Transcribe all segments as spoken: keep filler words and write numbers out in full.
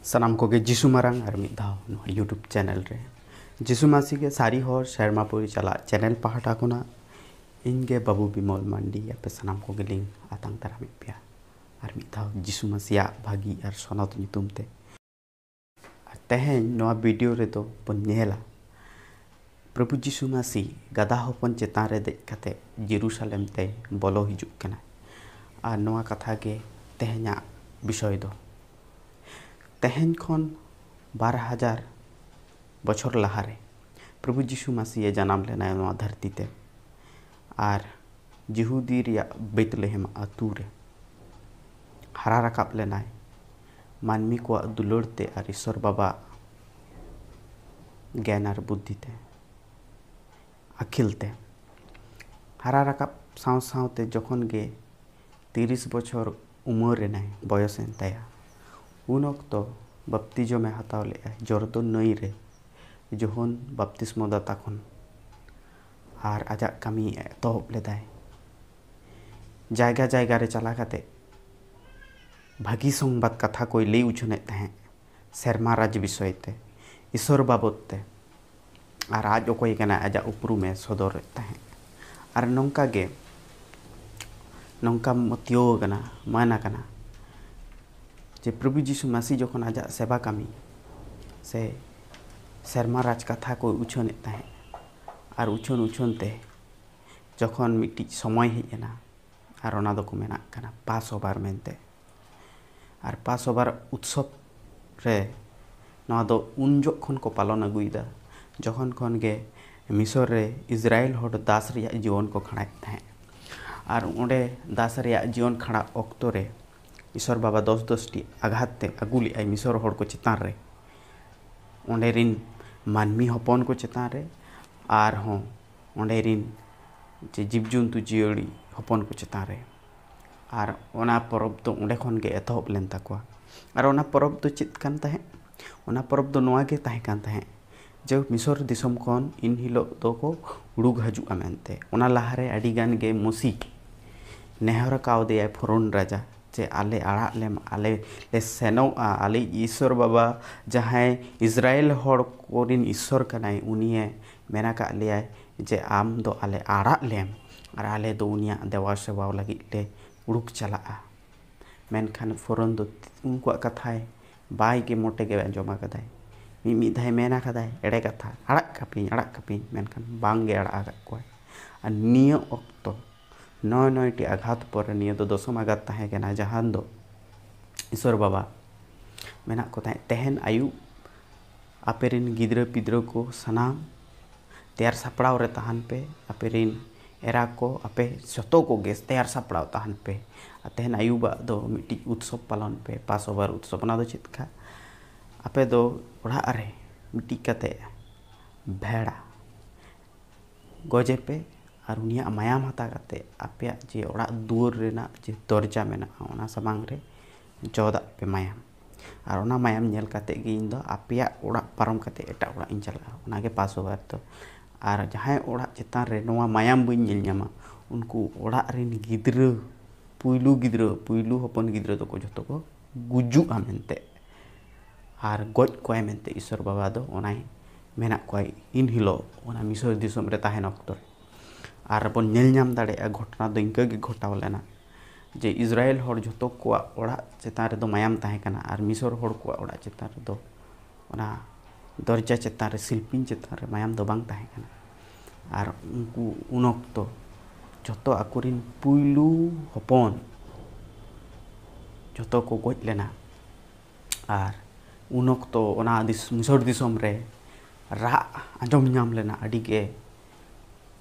ᱥᱟᱱᱟᱢ ᱠᱚᱜᱮ ᱡᱤᱥᱩ ᱢᱟᱨᱟᱝ ᱟᱨ ᱢᱤᱫ ᱫᱷᱟᱣ ᱱᱚᱣᱟ YouTube ᱪᱮᱱᱮᱞ ᱨᱮ ᱡᱤᱥᱩ ᱢᱟᱹᱥᱤ ᱜᱮ ᱥᱟᱹᱨᱤ ᱦᱚᱲ ᱥᱮᱨᱢᱟ ᱯᱩᱨᱤ ᱪᱟᱞᱟᱜ ᱪᱮᱱᱮᱞ ᱯᱟᱦᱴᱟ ᱠᱷᱚᱱᱟᱜ ᱤᱧ ᱜᱮ ᱵᱟᱹᱵᱩ ᱵᱤᱢᱚᱞ ᱢᱟᱱᱰᱤ ᱟᱯᱮ ᱥᱟᱱᱟᱢ ᱠᱚᱜᱮᱞᱤᱧ ᱟᱛᱟᱝ ᱫᱟᱨᱟᱢᱮᱫ ᱯᱮᱭᱟ ᱟᱨ ᱢᱤᱫ ᱫᱷᱟᱣ ᱡᱤᱥᱩ ᱢᱟᱹᱥᱤᱭᱟᱜ ᱵᱷᱟᱹᱜᱤ ᱟᱨ ᱥᱚᱱᱚᱛ ᱧᱩᱛᱩᱢ ᱛᱮ᱾ ᱟᱨ ᱛᱮᱦᱮᱧ ᱱᱚᱣᱟ ᱵᱷᱤᱰᱤᱭᱳ ᱨᱮᱫᱚ ᱵᱚᱱ ᱧᱮᱞᱟ ᱯᱨᱚᱵᱷᱩ ᱡᱤᱥᱩ ᱢᱟᱹᱥᱤ ᱜᱟᱫᱟ ᱦᱚᱯᱚᱱ ᱪᱮᱛᱟᱱ ᱨᱮ ᱫᱮᱡ ᱠᱟᱛᱮ ᱡᱮᱨᱩᱥᱟᱞᱮᱢ ᱛᱮ ᱵᱚᱞᱚ ᱦᱤᱡᱩᱜ ᱠᱟᱱᱟ᱾ ᱟᱨ ᱱᱚᱣᱟ ᱠᱟᱛᱷᱟ ᱜᱮ ᱛᱮᱦᱮᱧᱟᱜ ᱵᱤᱥᱚᱭ ᱫᱚ᱾ ᱛᱮᱦᱮᱧ ᱠᱷᱚᱱ ᱵᱟᱨ ᱦᱟᱡᱟᱨ ᱵᱚᱪᱷᱚᱨ ᱞᱟᱦᱟᱨᱮ ᱯᱨᱚᱵᱷᱩ ᱡᱤᱥᱩ ᱢᱟᱹᱥᱤᱭᱮ ᱡᱟᱱᱟᱢ ᱞᱮᱱᱟᱭ ᱱᱚᱣᱟ ᱫᱷᱟᱹᱨᱛᱤ ᱛᱮ᱾ ᱟᱨ ᱡᱤᱦᱩᱫᱤ ᱨᱮᱭᱟᱜ ᱵᱮᱛᱞᱮᱦᱮᱢ ᱟᱹᱛᱩ ᱨᱮ ᱦᱟᱨᱟ ᱨᱟᱠᱟᱵ ᱞᱮᱱᱟᱭ ᱢᱟᱹᱱᱢᱤ ᱠᱚᱣᱟᱜ ᱫᱩᱞᱟᱹᱲ ᱛᱮ ᱟᱨ ᱤᱥᱚᱨ ᱵᱟᱵᱟ ᱜᱮᱭᱟᱱ ᱟᱨ ᱵᱩᱫᱽᱫᱷᱤ ᱛᱮ ᱟᱹᱠᱷᱤᱞ ᱛᱮ᱾ ᱦᱟᱨᱟ ᱨᱟᱠᱟᱵ ᱥᱟᱶ ᱥᱟᱶᱛᱮ ᱡᱚᱠᱷᱚᱱ ᱜᱮ ᱛᱤᱨᱤᱥ ᱵᱚᱪᱷᱚᱨ ᱩᱢᱮᱨ ᱨᱮᱱᱟᱭ ᱵᱚᱭᱚᱥᱮᱱ ᱛᱟᱭᱟ, ᱩᱱ ᱚᱠᱛᱚ ᱵᱟᱯᱛᱤᱡᱚᱢᱮ ᱦᱟᱛᱟᱣ ᱞᱮᱫᱼᱟ ᱡᱚᱨᱫᱚᱱ ᱱᱟᱹᱭ ᱨᱮ ᱡᱚᱦᱚᱱ ᱵᱟᱯᱛᱤᱥᱢᱚ ᱫᱟᱛᱟ ᱠᱷᱚᱱ᱾ ᱟᱨ ᱟᱡᱟᱜ ᱠᱟᱹᱢᱤ ᱮᱛᱚᱦᱚᱵ ᱞᱮᱫᱟᱭ᱾ ᱡᱟᱭᱜᱟ ᱡᱟᱭᱜᱟ ᱨᱮ ᱪᱟᱞᱟᱣ ᱠᱟᱛᱮ ᱵᱷᱟᱹᱜᱤ ᱥᱚᱝᱵᱟᱫ ᱠᱟᱛᱷᱟ ᱠᱚᱭ ᱞᱟᱹᱭ ᱩᱪᱷᱟᱹᱱᱮᱫ ᱛᱟᱦᱮᱸᱫ, ᱥᱮᱨᱢᱟ ᱨᱟᱡᱽ ᱵᱤᱥᱚᱭ ᱛᱮ, ᱤᱥᱚᱨ ᱵᱟᱵᱚᱫ ᱛᱮ, ᱟᱨ ᱟᱡ ᱚᱠᱚᱭ ᱠᱟᱱᱟᱭ ᱟᱡᱟᱜ ᱩᱯᱨᱩᱢᱮ ᱥᱚᱫᱚᱨᱮᱫ ᱛᱟᱦᱮᱸᱫ᱾ ᱟᱨ ᱱᱚᱝᱠᱟ ᱜᱮ ᱱᱚᱝᱠᱟ ᱯᱟᱹᱛᱭᱟᱹᱣ ᱟᱠᱟᱱᱟ, ᱢᱟᱹᱱ ᱟᱠᱟᱱᱟ ᱡᱮ ᱯᱨᱚᱵᱷᱩ ᱡᱤᱥᱩ ᱢᱟᱹᱥᱤ ᱡᱚᱠᱷᱚᱱ ᱟᱡᱟᱜ ᱥᱮᱵᱟ ᱠᱟᱹᱢᱤ ᱥᱮ ᱥᱮᱨᱢᱟ ᱨᱟᱡᱽ ᱠᱟᱛᱷᱟ ᱠᱚ ᱩᱪᱷᱟᱹᱱᱮᱫ ᱛᱟᱦᱮᱸᱫ, ᱟᱨ ᱩᱪᱷᱟᱹᱱ ᱩᱪᱷᱟᱹᱱ ᱛᱮ ᱡᱚᱠᱷᱚᱱ ᱢᱤᱫᱴᱤᱡ ᱥᱚᱢᱚᱭ ᱦᱮᱡ ᱮᱱᱟ, ᱟᱨ ᱚᱱᱟ ᱫᱚᱠᱚ ᱢᱮᱱᱟᱜ ᱠᱟᱱᱟ ᱯᱟᱥ ᱳᱵᱷᱟᱨ ᱢᱮᱱᱛᱮ᱾ ᱟᱨ ᱯᱟᱥ ᱳᱵᱷᱟᱨ ᱩᱛᱥᱚᱵ ᱨᱮ ᱱᱚᱣᱟ ᱫᱚ ᱩᱱ ᱡᱚᱠᱷᱚᱱ ᱠᱷᱚᱱ ᱠᱚ ᱯᱟᱞᱚᱱ ᱟᱹᱜᱩᱭᱮᱫᱟ, ᱡᱚᱠᱷᱚᱱ ᱠᱷᱚᱱ ᱜᱮ ᱢᱤᱥᱚᱨ ᱨᱮ ᱤᱥᱨᱟᱭᱮᱞ ᱦᱚᱲ ᱫᱟᱥ ᱨᱮᱭᱟᱜ ᱡᱤᱭᱚᱱ ᱠᱚ ᱠᱷᱟᱸᱰᱟᱣᱮᱫ ᱛᱟᱦᱮᱸᱫ᱾ ᱟᱨ ᱚᱸᱰᱮ ᱫᱟᱥ ᱨᱮᱭᱟᱜ ᱡᱤᱭᱚᱱ ᱠᱷᱟᱸᱰᱟᱣ ᱚᱠᱛᱚ ᱨᱮ ᱤᱥᱚᱨ ᱵᱟᱵᱟ ᱫᱚᱥ ᱫᱚᱥ ᱴᱤ ᱟᱜᱷᱟᱛ ᱛᱮ ᱟᱹᱜᱩ ᱞᱮᱫᱟᱭ ᱢᱤᱥᱚᱨ ᱦᱚᱲ ᱠᱚ ᱪᱮᱛᱟᱱ ᱨᱮ, ᱚᱸᱰᱮ ᱨᱤᱱ ᱢᱟᱹᱱᱢᱤ ᱦᱚᱯᱚᱱ ᱠᱚ ᱪᱮᱛᱟᱱ ᱨᱮ, ᱟᱨᱦᱚᱸ ᱚᱸᱰᱮ ᱨᱤᱱ ᱡᱮ ᱡᱤᱵᱽᱼᱡᱚᱱᱛᱩ ᱡᱤᱭᱟᱹᱞᱤ ᱦᱚᱯᱚᱱ ᱠᱚ ᱪᱮᱛᱟᱱ ᱨᱮ᱾ ᱟᱨ ᱚᱱᱟ ᱯᱚᱨᱚᱵᱽ ᱫᱚ ᱚᱸᱰᱮ ᱠᱷᱚᱱ ᱜᱮ ᱮᱛᱚᱦᱚᱵ ᱞᱮᱱ ᱛᱟᱠᱚᱣᱟ᱾ ᱟᱨ ᱚᱱᱟ ᱯᱚᱨᱚᱵᱽ ᱫᱚ ᱪᱮᱫ ᱠᱟᱱ ᱛᱟᱦᱮᱸᱫ? ᱚᱱᱟ ᱯᱚᱨᱚᱵᱽ ᱫᱚ ᱱᱚᱣᱟ ᱜᱮ ᱛᱟᱦᱮᱸ ᱠᱟᱱ ᱛᱟᱦᱮᱸᱫ ᱡᱮ ᱢᱤᱥᱚᱨ ᱫᱤᱥᱚᱢ ᱠᱷᱚᱱ ᱤᱱ ᱦᱤᱞᱳᱜ ᱫᱚᱠᱚ ᱩᱰᱩᱠ ᱦᱤᱡᱩᱜᱼᱟ ᱢᱮᱱᱛᱮ᱾ ᱚᱱᱟ ᱞᱟᱦᱟᱨᱮ ᱟᱹᱰᱤ ᱜᱟᱱ ᱜᱮ ᱢᱳᱥᱤ ᱱᱮᱦᱚᱨ ᱠᱟᱣᱫᱮᱭᱟᱭ ᱯᱷᱚᱨᱚᱱ ᱨᱟᱡᱟ ᱥᱮ ᱟᱞᱮ ᱟᱲᱟᱜ ᱞᱮᱢ, ᱟᱞᱮ ᱞᱮ ᱥᱮᱱᱚᱜᱼᱟ, ᱟᱞᱮᱭᱤᱡ ᱤᱥᱥᱚᱨ ᱵᱟᱵᱟ ᱡᱟᱦᱟᱸᱭ ᱤᱥᱨᱟᱭᱮᱞ ᱦᱚᱲ ᱠᱚᱨᱮᱱ ᱤᱥᱥᱚᱨ ᱠᱟᱱᱟᱭ, ᱩᱱᱤᱭᱮ ᱢᱮᱱ ᱟᱠᱟᱫ ᱞᱮᱭᱟᱭ ᱡᱮ ᱟᱢ ᱫᱚ ᱟᱞᱮ ᱟᱲᱟᱜ ᱞᱮᱢ ᱟᱨ ᱟᱞᱮ ᱫᱚ ᱩᱱᱤᱭᱟᱜ ᱫᱮᱵᱟ ᱥᱮᱵᱟ ᱞᱟᱹᱜᱤᱫ ᱞᱮ ᱩᱰᱩᱠ ᱪᱟᱞᱟᱜᱼᱟ᱾ ᱢᱮᱱᱠᱷᱟᱱ ᱯᱷᱚᱨᱚᱱ ᱫᱚ ᱩᱱᱠᱩᱣᱟᱜ ᱠᱟᱛᱷᱟᱭ ᱵᱟᱭ ᱜᱮ ᱢᱚᱴᱮ ᱜᱮ ᱟᱸᱡᱚᱢ ᱟᱠᱟᱫᱟᱭ᱾ ᱢᱤᱫ ᱢᱤᱫ ᱫᱷᱟᱣ ᱢᱮᱱ ᱟᱠᱟᱫᱟᱭ ᱮᱲᱮ ᱠᱟᱛᱷᱟ, "ᱟᱲᱟᱜ ᱠᱟᱹᱯᱤᱧ, ᱟᱲᱟᱜ ᱠᱟᱹᱯᱤᱧ", ᱢᱮᱱᱠᱷᱟᱱ ᱵᱟᱝ ᱜᱮ ᱟᱲᱟᱜ ᱟᱠᱟᱫ ᱠᱚᱣᱟᱭ᱾ ᱟᱨ ᱱᱤᱭᱟᱹ ᱚᱠᱛᱚ ᱱᱚᱭ ᱱᱚᱭᱴᱤ ᱟᱜᱷᱟᱛ ᱯᱚᱨᱮ, ᱱᱤᱭᱟᱹ ᱫᱚ ᱫᱚᱥᱚᱢ ᱟᱜᱷᱟᱛ ᱛᱟᱦᱮᱸ ᱠᱟᱱᱟ, ᱡᱟᱦᱟᱸ ᱫᱚ ᱤᱥᱚᱨ ᱵᱟᱵᱟ ᱢᱮᱱᱟᱜ ᱠᱚ ᱛᱟᱦᱮᱸᱫ, "ᱛᱮᱦᱮᱧ ᱟᱹᱭᱩᱵ ᱟᱯᱮ ᱨᱮᱱ ᱜᱤᱫᱽᱨᱟᱹ ᱯᱤᱫᱽᱨᱟᱹ ᱠᱚ ᱥᱟᱱᱟᱢ ᱛᱮᱭᱟᱨ ᱥᱟᱯᱲᱟᱣ ᱨᱮ ᱛᱟᱦᱮᱱ ᱯᱮ, ᱟᱯᱮ ᱨᱮᱱ ᱮᱨᱟ ᱠᱚ, ᱟᱯᱮ ᱡᱚᱛᱚ ᱠᱚᱜᱮ ᱛᱮᱭᱟᱨ ᱥᱟᱯᱲᱟᱣ ᱛᱟᱦᱮᱱ ᱯᱮ᱾ ᱟᱨ ᱛᱮᱦᱮᱧ ᱟᱹᱭᱩᱵᱟᱜ ᱫᱚ ᱢᱤᱫᱴᱤᱡ ᱩᱛᱥᱚᱵ ᱯᱟᱞᱚᱱ ᱯᱮ, ᱯᱟᱥ ᱳᱵᱷᱟᱨ ᱩᱛᱥᱚᱵ᱾ ᱚᱱᱟ ᱫᱚ ᱪᱮᱫ ᱞᱮᱠᱟ? ᱟᱯᱮ ᱫᱚ ᱚᱲᱟᱜ ᱨᱮ ᱢᱤᱫᱴᱤᱡ ᱠᱟᱛᱮ ᱵᱷᱮᱲᱟ ᱜᱚᱡᱮ ᱯᱮ ᱟᱨ ᱩᱱᱤᱭᱟᱜ ᱢᱟᱭᱟᱢ ᱦᱟᱛᱟᱣ ᱠᱟᱛᱮ ᱟᱯᱮᱭᱟᱜ ᱡᱮ ᱚᱲᱟᱜ ᱫᱩᱣᱟᱹᱨ ᱨᱮᱱᱟᱜ ᱡᱮ ᱫᱚᱨᱡᱟ ᱢᱮᱱᱟᱜᱼᱟ, ᱚᱱᱟ ᱥᱟᱢᱟᱝ ᱨᱮ ᱡᱚᱫᱟᱜ ᱯᱮ ᱢᱟᱭᱟᱢ᱾ ᱟᱨ ᱚᱱᱟ ᱢᱟᱭᱟᱢ ᱧᱮᱞ ᱠᱟᱛᱮ ᱜᱮ ᱤᱧ ᱫᱚ ᱟᱯᱮᱭᱟᱜ ᱚᱲᱟᱜ ᱯᱟᱨᱚᱢ ᱠᱟᱛᱮ ᱮᱴᱟᱜ ᱚᱲᱟᱜ ᱤᱧ ᱪᱟᱞᱟᱜᱼᱟ᱾ ᱚᱱᱟ ᱜᱮ ᱯᱟᱥ ᱳᱵᱷᱟᱨ ᱫᱚ᱾ ᱟᱨ ᱡᱟᱦᱟᱸᱭ ᱚᱲᱟᱜ ᱪᱮᱛᱟᱱ ᱨᱮ ᱱᱚᱣᱟ ᱢᱟᱭᱟᱢ ᱵᱟᱹᱧ ᱧᱮᱞ ᱧᱟᱢᱟ, ᱩᱱᱠᱩ ᱚᱲᱟᱜ ᱨᱮᱱ ᱜᱤᱫᱽᱨᱟᱹ, ᱯᱩᱭᱞᱩ ᱜᱤᱫᱽᱨᱟᱹ, ᱯᱩᱭᱞᱩ ᱦᱚᱯᱚᱱ ᱜᱤᱫᱽᱨᱟᱹ ᱫᱚᱠᱚ ᱡᱷᱚᱛᱚ ᱠᱚ ᱜᱩᱡᱩᱜᱼᱟ ᱢᱮᱱᱛᱮ ᱟᱨ ᱜᱚᱡ ᱠᱚᱣᱟᱭ ᱢᱮᱱᱛᱮ ᱤᱥᱚᱨ ᱵᱟᱵᱟ ᱫᱚ ᱚᱱᱟᱭ ᱢᱮᱱᱟᱜ ᱠᱚᱣᱟ ᱤᱱ ᱦᱤᱞᱳᱜ ᱚᱱᱟ ᱢᱤᱥᱚᱨ ᱫᱤᱥᱚᱢ ᱨᱮ ᱛᱟᱦᱮᱱ ᱚᱠᱛᱚ ᱨᱮ᱾ ᱟᱨ ᱵᱚᱱ ᱧᱮᱞ ᱧᱟᱢ ᱫᱟᱲᱮᱭᱟᱜᱼᱟ, ᱜᱷᱚᱴᱚᱱᱟ ᱫᱚ ᱤᱱᱠᱟᱹ ᱜᱮ ᱜᱷᱚᱴᱟᱣ ᱞᱮᱱᱟ ᱡᱮ ᱤᱥᱨᱟᱭᱮᱞ ᱦᱚᱲ ᱡᱷᱚᱛᱚ ᱠᱚᱣᱟᱜ ᱚᱲᱟᱜ ᱪᱮᱛᱟᱱ ᱨᱮᱫᱚ ᱢᱟᱭᱟᱢ ᱛᱟᱦᱮᱸ ᱠᱟᱱᱟ ᱟᱨ ᱢᱤᱥᱚᱨ ᱦᱚᱲ ᱠᱚᱣᱟᱜ ᱚᱲᱟᱜ ᱪᱮᱛᱟᱱ ᱨᱮᱫᱚ, ᱚᱱᱟ ᱫᱚᱨᱡᱟ ᱪᱮᱛᱟᱱ ᱨᱮ, ᱥᱤᱞᱯᱤᱧ ᱪᱮᱛᱟᱱ ᱨᱮ ᱢᱟᱭᱟᱢ ᱫᱚ ᱵᱟᱝ ᱛᱟᱦᱮᱸ ᱠᱟᱱᱟ᱾ ᱟᱨ ᱩᱱᱠᱩ ᱩᱱ ᱚᱠᱛᱚ ᱡᱷᱚᱛᱚ ᱟᱠᱚᱨᱮᱱ ᱯᱩᱭᱞᱩ ᱦᱚᱯᱚᱱ ᱡᱷᱚᱛᱚ ᱠᱚ ᱜᱚᱡ ᱞᱮᱱᱟ᱾ ᱟᱨ ᱩᱱ ᱚᱠᱛᱚ ᱚᱱᱟ ᱫᱤᱥ-, ᱢᱤᱥᱚᱨ ᱫᱤᱥᱚᱢ ᱨᱮ ᱨᱟᱜ ᱟᱸᱡᱚᱢ ᱧᱟᱢ ᱞᱮᱱᱟ, ᱟᱹᱰᱤ ᱜᱮ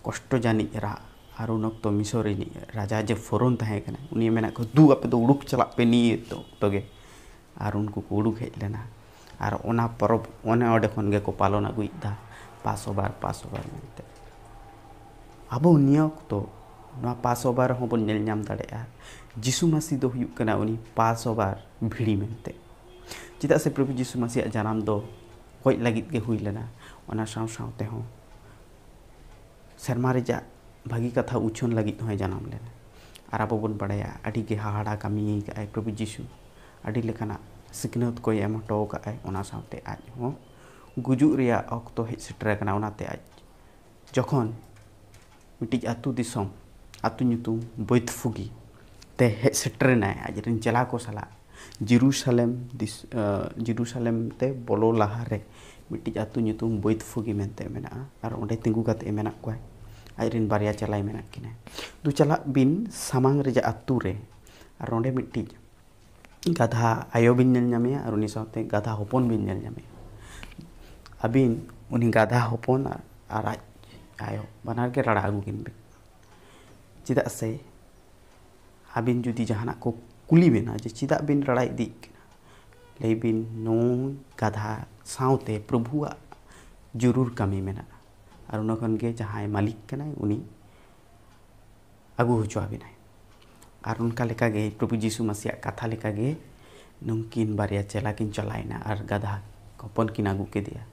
ᱠᱚᱥᱴᱚ ᱡᱟᱹᱱᱤᱡ ᱨᱟᱜ᱾ ᱟᱨ ᱩᱱ ᱚᱠᱛᱚ ᱢᱤᱥᱚᱨ ᱨᱤᱱᱤᱡ ᱨᱟᱡᱟ ᱡᱮ ᱯᱷᱚᱨᱚᱱ ᱛᱟᱦᱮᱸ ᱠᱟᱱᱟᱭ, ᱩᱱᱤ ᱢᱮᱱᱟ ᱠᱚ, "ᱫᱩ, ᱟᱯᱮ ᱫᱚ ᱩᱰᱩᱠ ᱪᱟᱞᱟᱜ ᱯᱮ ᱱᱤᱭᱟᱹ ᱚᱠᱛᱚ ᱜᱮ᱾" ᱟᱨ ᱩᱱᱠᱩ ᱠᱚ ᱩᱰᱩᱠ ᱦᱮᱡ ᱞᱮᱱᱟ᱾ ᱟᱨ ᱚᱱᱟ ᱯᱚᱨᱚᱵᱽ ᱚᱱᱮ ᱚᱸᱰᱮ ᱠᱷᱚᱱ ᱜᱮᱠᱚ ᱯᱟᱞᱚᱱ ᱟᱹᱜᱩᱭᱮᱫᱟ, ᱯᱟᱥ ᱳᱵᱷᱟᱨ, ᱯᱟᱥ ᱳᱵᱷᱟᱨ ᱢᱮᱱᱛᱮ᱾ ᱟᱵᱚ ᱱᱤᱭᱟᱹ ᱚᱠᱛᱚ ᱱᱚᱣᱟ ᱯᱟᱥ ᱳᱵᱷᱟᱨ ᱨᱮᱦᱚᱸ ᱵᱚᱱ ᱧᱮᱞ ᱧᱟᱢ ᱫᱟᱲᱮᱭᱟᱜᱼᱟ, ᱡᱤᱥᱩ ᱢᱟᱹᱥᱤ ᱫᱚ ᱦᱩᱭᱩᱜ ᱠᱟᱱᱟ ᱩᱱᱤ ᱯᱟᱥ ᱳᱵᱷᱟᱨ ᱵᱷᱤᱲᱤ ᱢᱮᱱᱛᱮ᱾ ᱪᱮᱫᱟᱜ ᱥᱮ ᱯᱨᱚᱵᱷᱩ ᱡᱤᱥᱩ ᱢᱟᱹᱥᱤᱭᱟᱜ ᱡᱟᱱᱟᱢ ᱫᱚ ᱜᱚᱡ ᱞᱟᱹᱜᱤᱫ ᱜᱮ ᱦᱩᱭ ᱞᱮᱱᱟ, ᱚᱱᱟ ᱥᱟᱶ ᱥᱟᱶ ᱛᱮᱦᱚᱸ ᱥᱮᱨᱢᱟ ᱨᱮᱭᱟᱜ ᱵᱷᱟᱹᱜᱤ ᱠᱟᱛᱷᱟ ᱩᱪᱷᱟᱹᱱ ᱞᱟᱹᱜᱤᱫ ᱦᱚᱸᱭ ᱡᱟᱱᱟᱢ ᱞᱮᱱᱟ᱾ ᱟᱨ ᱟᱵᱚ ᱵᱚᱱ ᱵᱟᱲᱟᱭᱟ, ᱟᱹᱰᱤ ᱜᱮ ᱦᱟᱦᱟᱲᱟ ᱠᱟᱹᱢᱤ ᱟᱠᱟᱫ ᱟᱭ ᱯᱨᱚᱵᱷᱩ ᱡᱤᱥᱩ᱾ ᱟᱹᱰᱤ ᱞᱮᱠᱟᱱᱟᱜ ᱥᱤᱠᱷᱱᱟᱹᱛ ᱠᱚᱭ ᱮᱢ ᱦᱚᱴᱚ ᱟᱠᱟᱫ ᱟᱭ, ᱚᱱᱟ ᱥᱟᱶᱛᱮ ᱟᱡ ᱦᱚᱸ ᱜᱩᱡᱩᱜ ᱨᱮᱭᱟᱜ ᱚᱠᱛᱚ ᱦᱮᱡ ᱥᱮᱴᱮᱨ ᱟᱠᱟᱱᱟ᱾ ᱚᱱᱟᱛᱮ ᱟᱡ ᱡᱚᱠᱷᱚᱱ ᱢᱤᱫᱴᱤᱡ ᱟᱹᱛᱩ ᱫᱤᱥᱚᱢ, ᱟᱹᱛᱩ ᱧᱩᱛᱩᱢ ᱵᱳᱭᱛᱯᱷᱩᱜᱤ ᱛᱮ ᱦᱮᱡ ᱥᱮᱴᱮᱨ ᱮᱱᱟᱭ ᱟᱡ ᱨᱮᱱ ᱪᱮᱞᱟ ᱠᱚ ᱥᱟᱞᱟᱜ, ᱡᱮᱨᱩᱥᱟᱞᱮᱢ ᱫᱤᱥ-, ᱟᱹ, ᱡᱮᱨᱩᱥᱟᱞᱮᱢ ᱛᱮ ᱵᱚᱞᱚ ᱞᱟᱦᱟᱨᱮ ᱢᱤᱫᱴᱤᱡ ᱟᱹᱛᱩ ᱧᱩᱛᱩᱢ ᱵᱳᱭᱛᱯᱷᱩᱜᱤ ᱢᱮᱱᱛᱮ ᱢᱮᱱᱟᱜᱼᱟ, ᱟᱨ ᱚᱸᱰᱮ ᱛᱤᱸᱜᱩ ᱠᱟᱛᱮ ᱢᱮᱱᱟᱜ ᱠᱚᱣᱟ᱾ ᱟᱡ ᱨᱮᱱ ᱵᱟᱨᱭᱟ ᱪᱮᱞᱟᱭ ᱢᱮᱱᱟᱜ ᱠᱤᱱᱟ᱾ "ᱫᱩ ᱪᱟᱞᱟᱜ ᱵᱤᱱ ᱥᱟᱢᱟᱝ ᱨᱮᱭᱟᱜ ᱟᱹᱛᱩ ᱨᱮ, ᱟᱨ ᱚᱸᱰᱮ ᱢᱤᱫᱴᱤᱡ ᱜᱟᱫᱷᱟ ᱟᱭᱳ ᱵᱤᱱ ᱧᱮᱞ ᱧᱟᱢᱮᱭᱟ ᱟᱨ ᱩᱱᱤ ᱥᱟᱶᱛᱮ ᱜᱟᱫᱷᱟ ᱦᱚᱯᱚᱱ ᱵᱤᱱ ᱧᱮᱞ ᱧᱟᱢᱮᱭᱟ᱾ ᱟᱹᱵᱤᱱ ᱩᱱᱤ ᱜᱟᱫᱷᱟ ᱦᱚᱯᱚᱱ ᱟᱨ, ᱟᱨ ᱟᱡ ᱟᱭᱳ ᱵᱟᱱᱟᱨ ᱜᱮ ᱨᱟᱲᱟ ᱟᱹᱜᱩ ᱠᱤᱱ ᱵᱤᱱ᱾ ᱪᱮᱫᱟᱜ ᱥᱮ ᱟᱹᱵᱤᱱ ᱡᱩᱫᱤ ᱡᱟᱦᱟᱱᱟᱜ ᱠᱚ ᱠᱩᱞᱤ ᱵᱮᱱᱟ ᱡᱮ ᱪᱮᱫᱟᱜ ᱵᱤᱱ ᱨᱟᱲᱟ ᱤᱫᱤᱜ ᱠᱟᱱᱟ, ᱞᱟᱹᱭ ᱵᱤᱱ ᱱᱩᱭ ᱜᱟᱫᱷᱟ ᱥᱟᱶᱛᱮ ᱯᱨᱚᱵᱷᱩᱣᱟᱜ ᱡᱚᱨᱩᱨ ᱠᱟᱹᱢᱤ ᱢᱮᱱᱟᱜᱼᱟ, ᱟᱨ ᱚᱱᱟ ᱠᱷᱚᱱ ᱜᱮ ᱡᱟᱦᱟᱸᱭ ᱢᱟᱹᱞᱤᱠ ᱠᱟᱱᱟᱭ ᱩᱱᱤ ᱟᱹᱜᱩ ᱦᱚᱪᱚ ᱟᱵᱤᱱᱟᱭ᱾" ᱟᱨ ᱚᱱᱠᱟ ᱞᱮᱠᱟᱜᱮ ᱯᱨᱚᱵᱷᱩ ᱡᱤᱥᱩ ᱢᱟᱥᱤᱭᱟᱜ ᱠᱟᱛᱷᱟ ᱞᱮᱠᱟᱜᱮ ᱱᱩᱝᱠᱤᱱ ᱵᱟᱨᱭᱟ ᱪᱮᱞᱟ ᱠᱤᱱ ᱪᱟᱞᱟᱣᱮᱱᱟ ᱟᱨ ᱜᱟᱫᱷᱟ ᱦᱚᱯᱚᱱ ᱠᱤᱱ ᱟᱹᱜᱩ ᱠᱮᱫᱮᱭᱟ᱾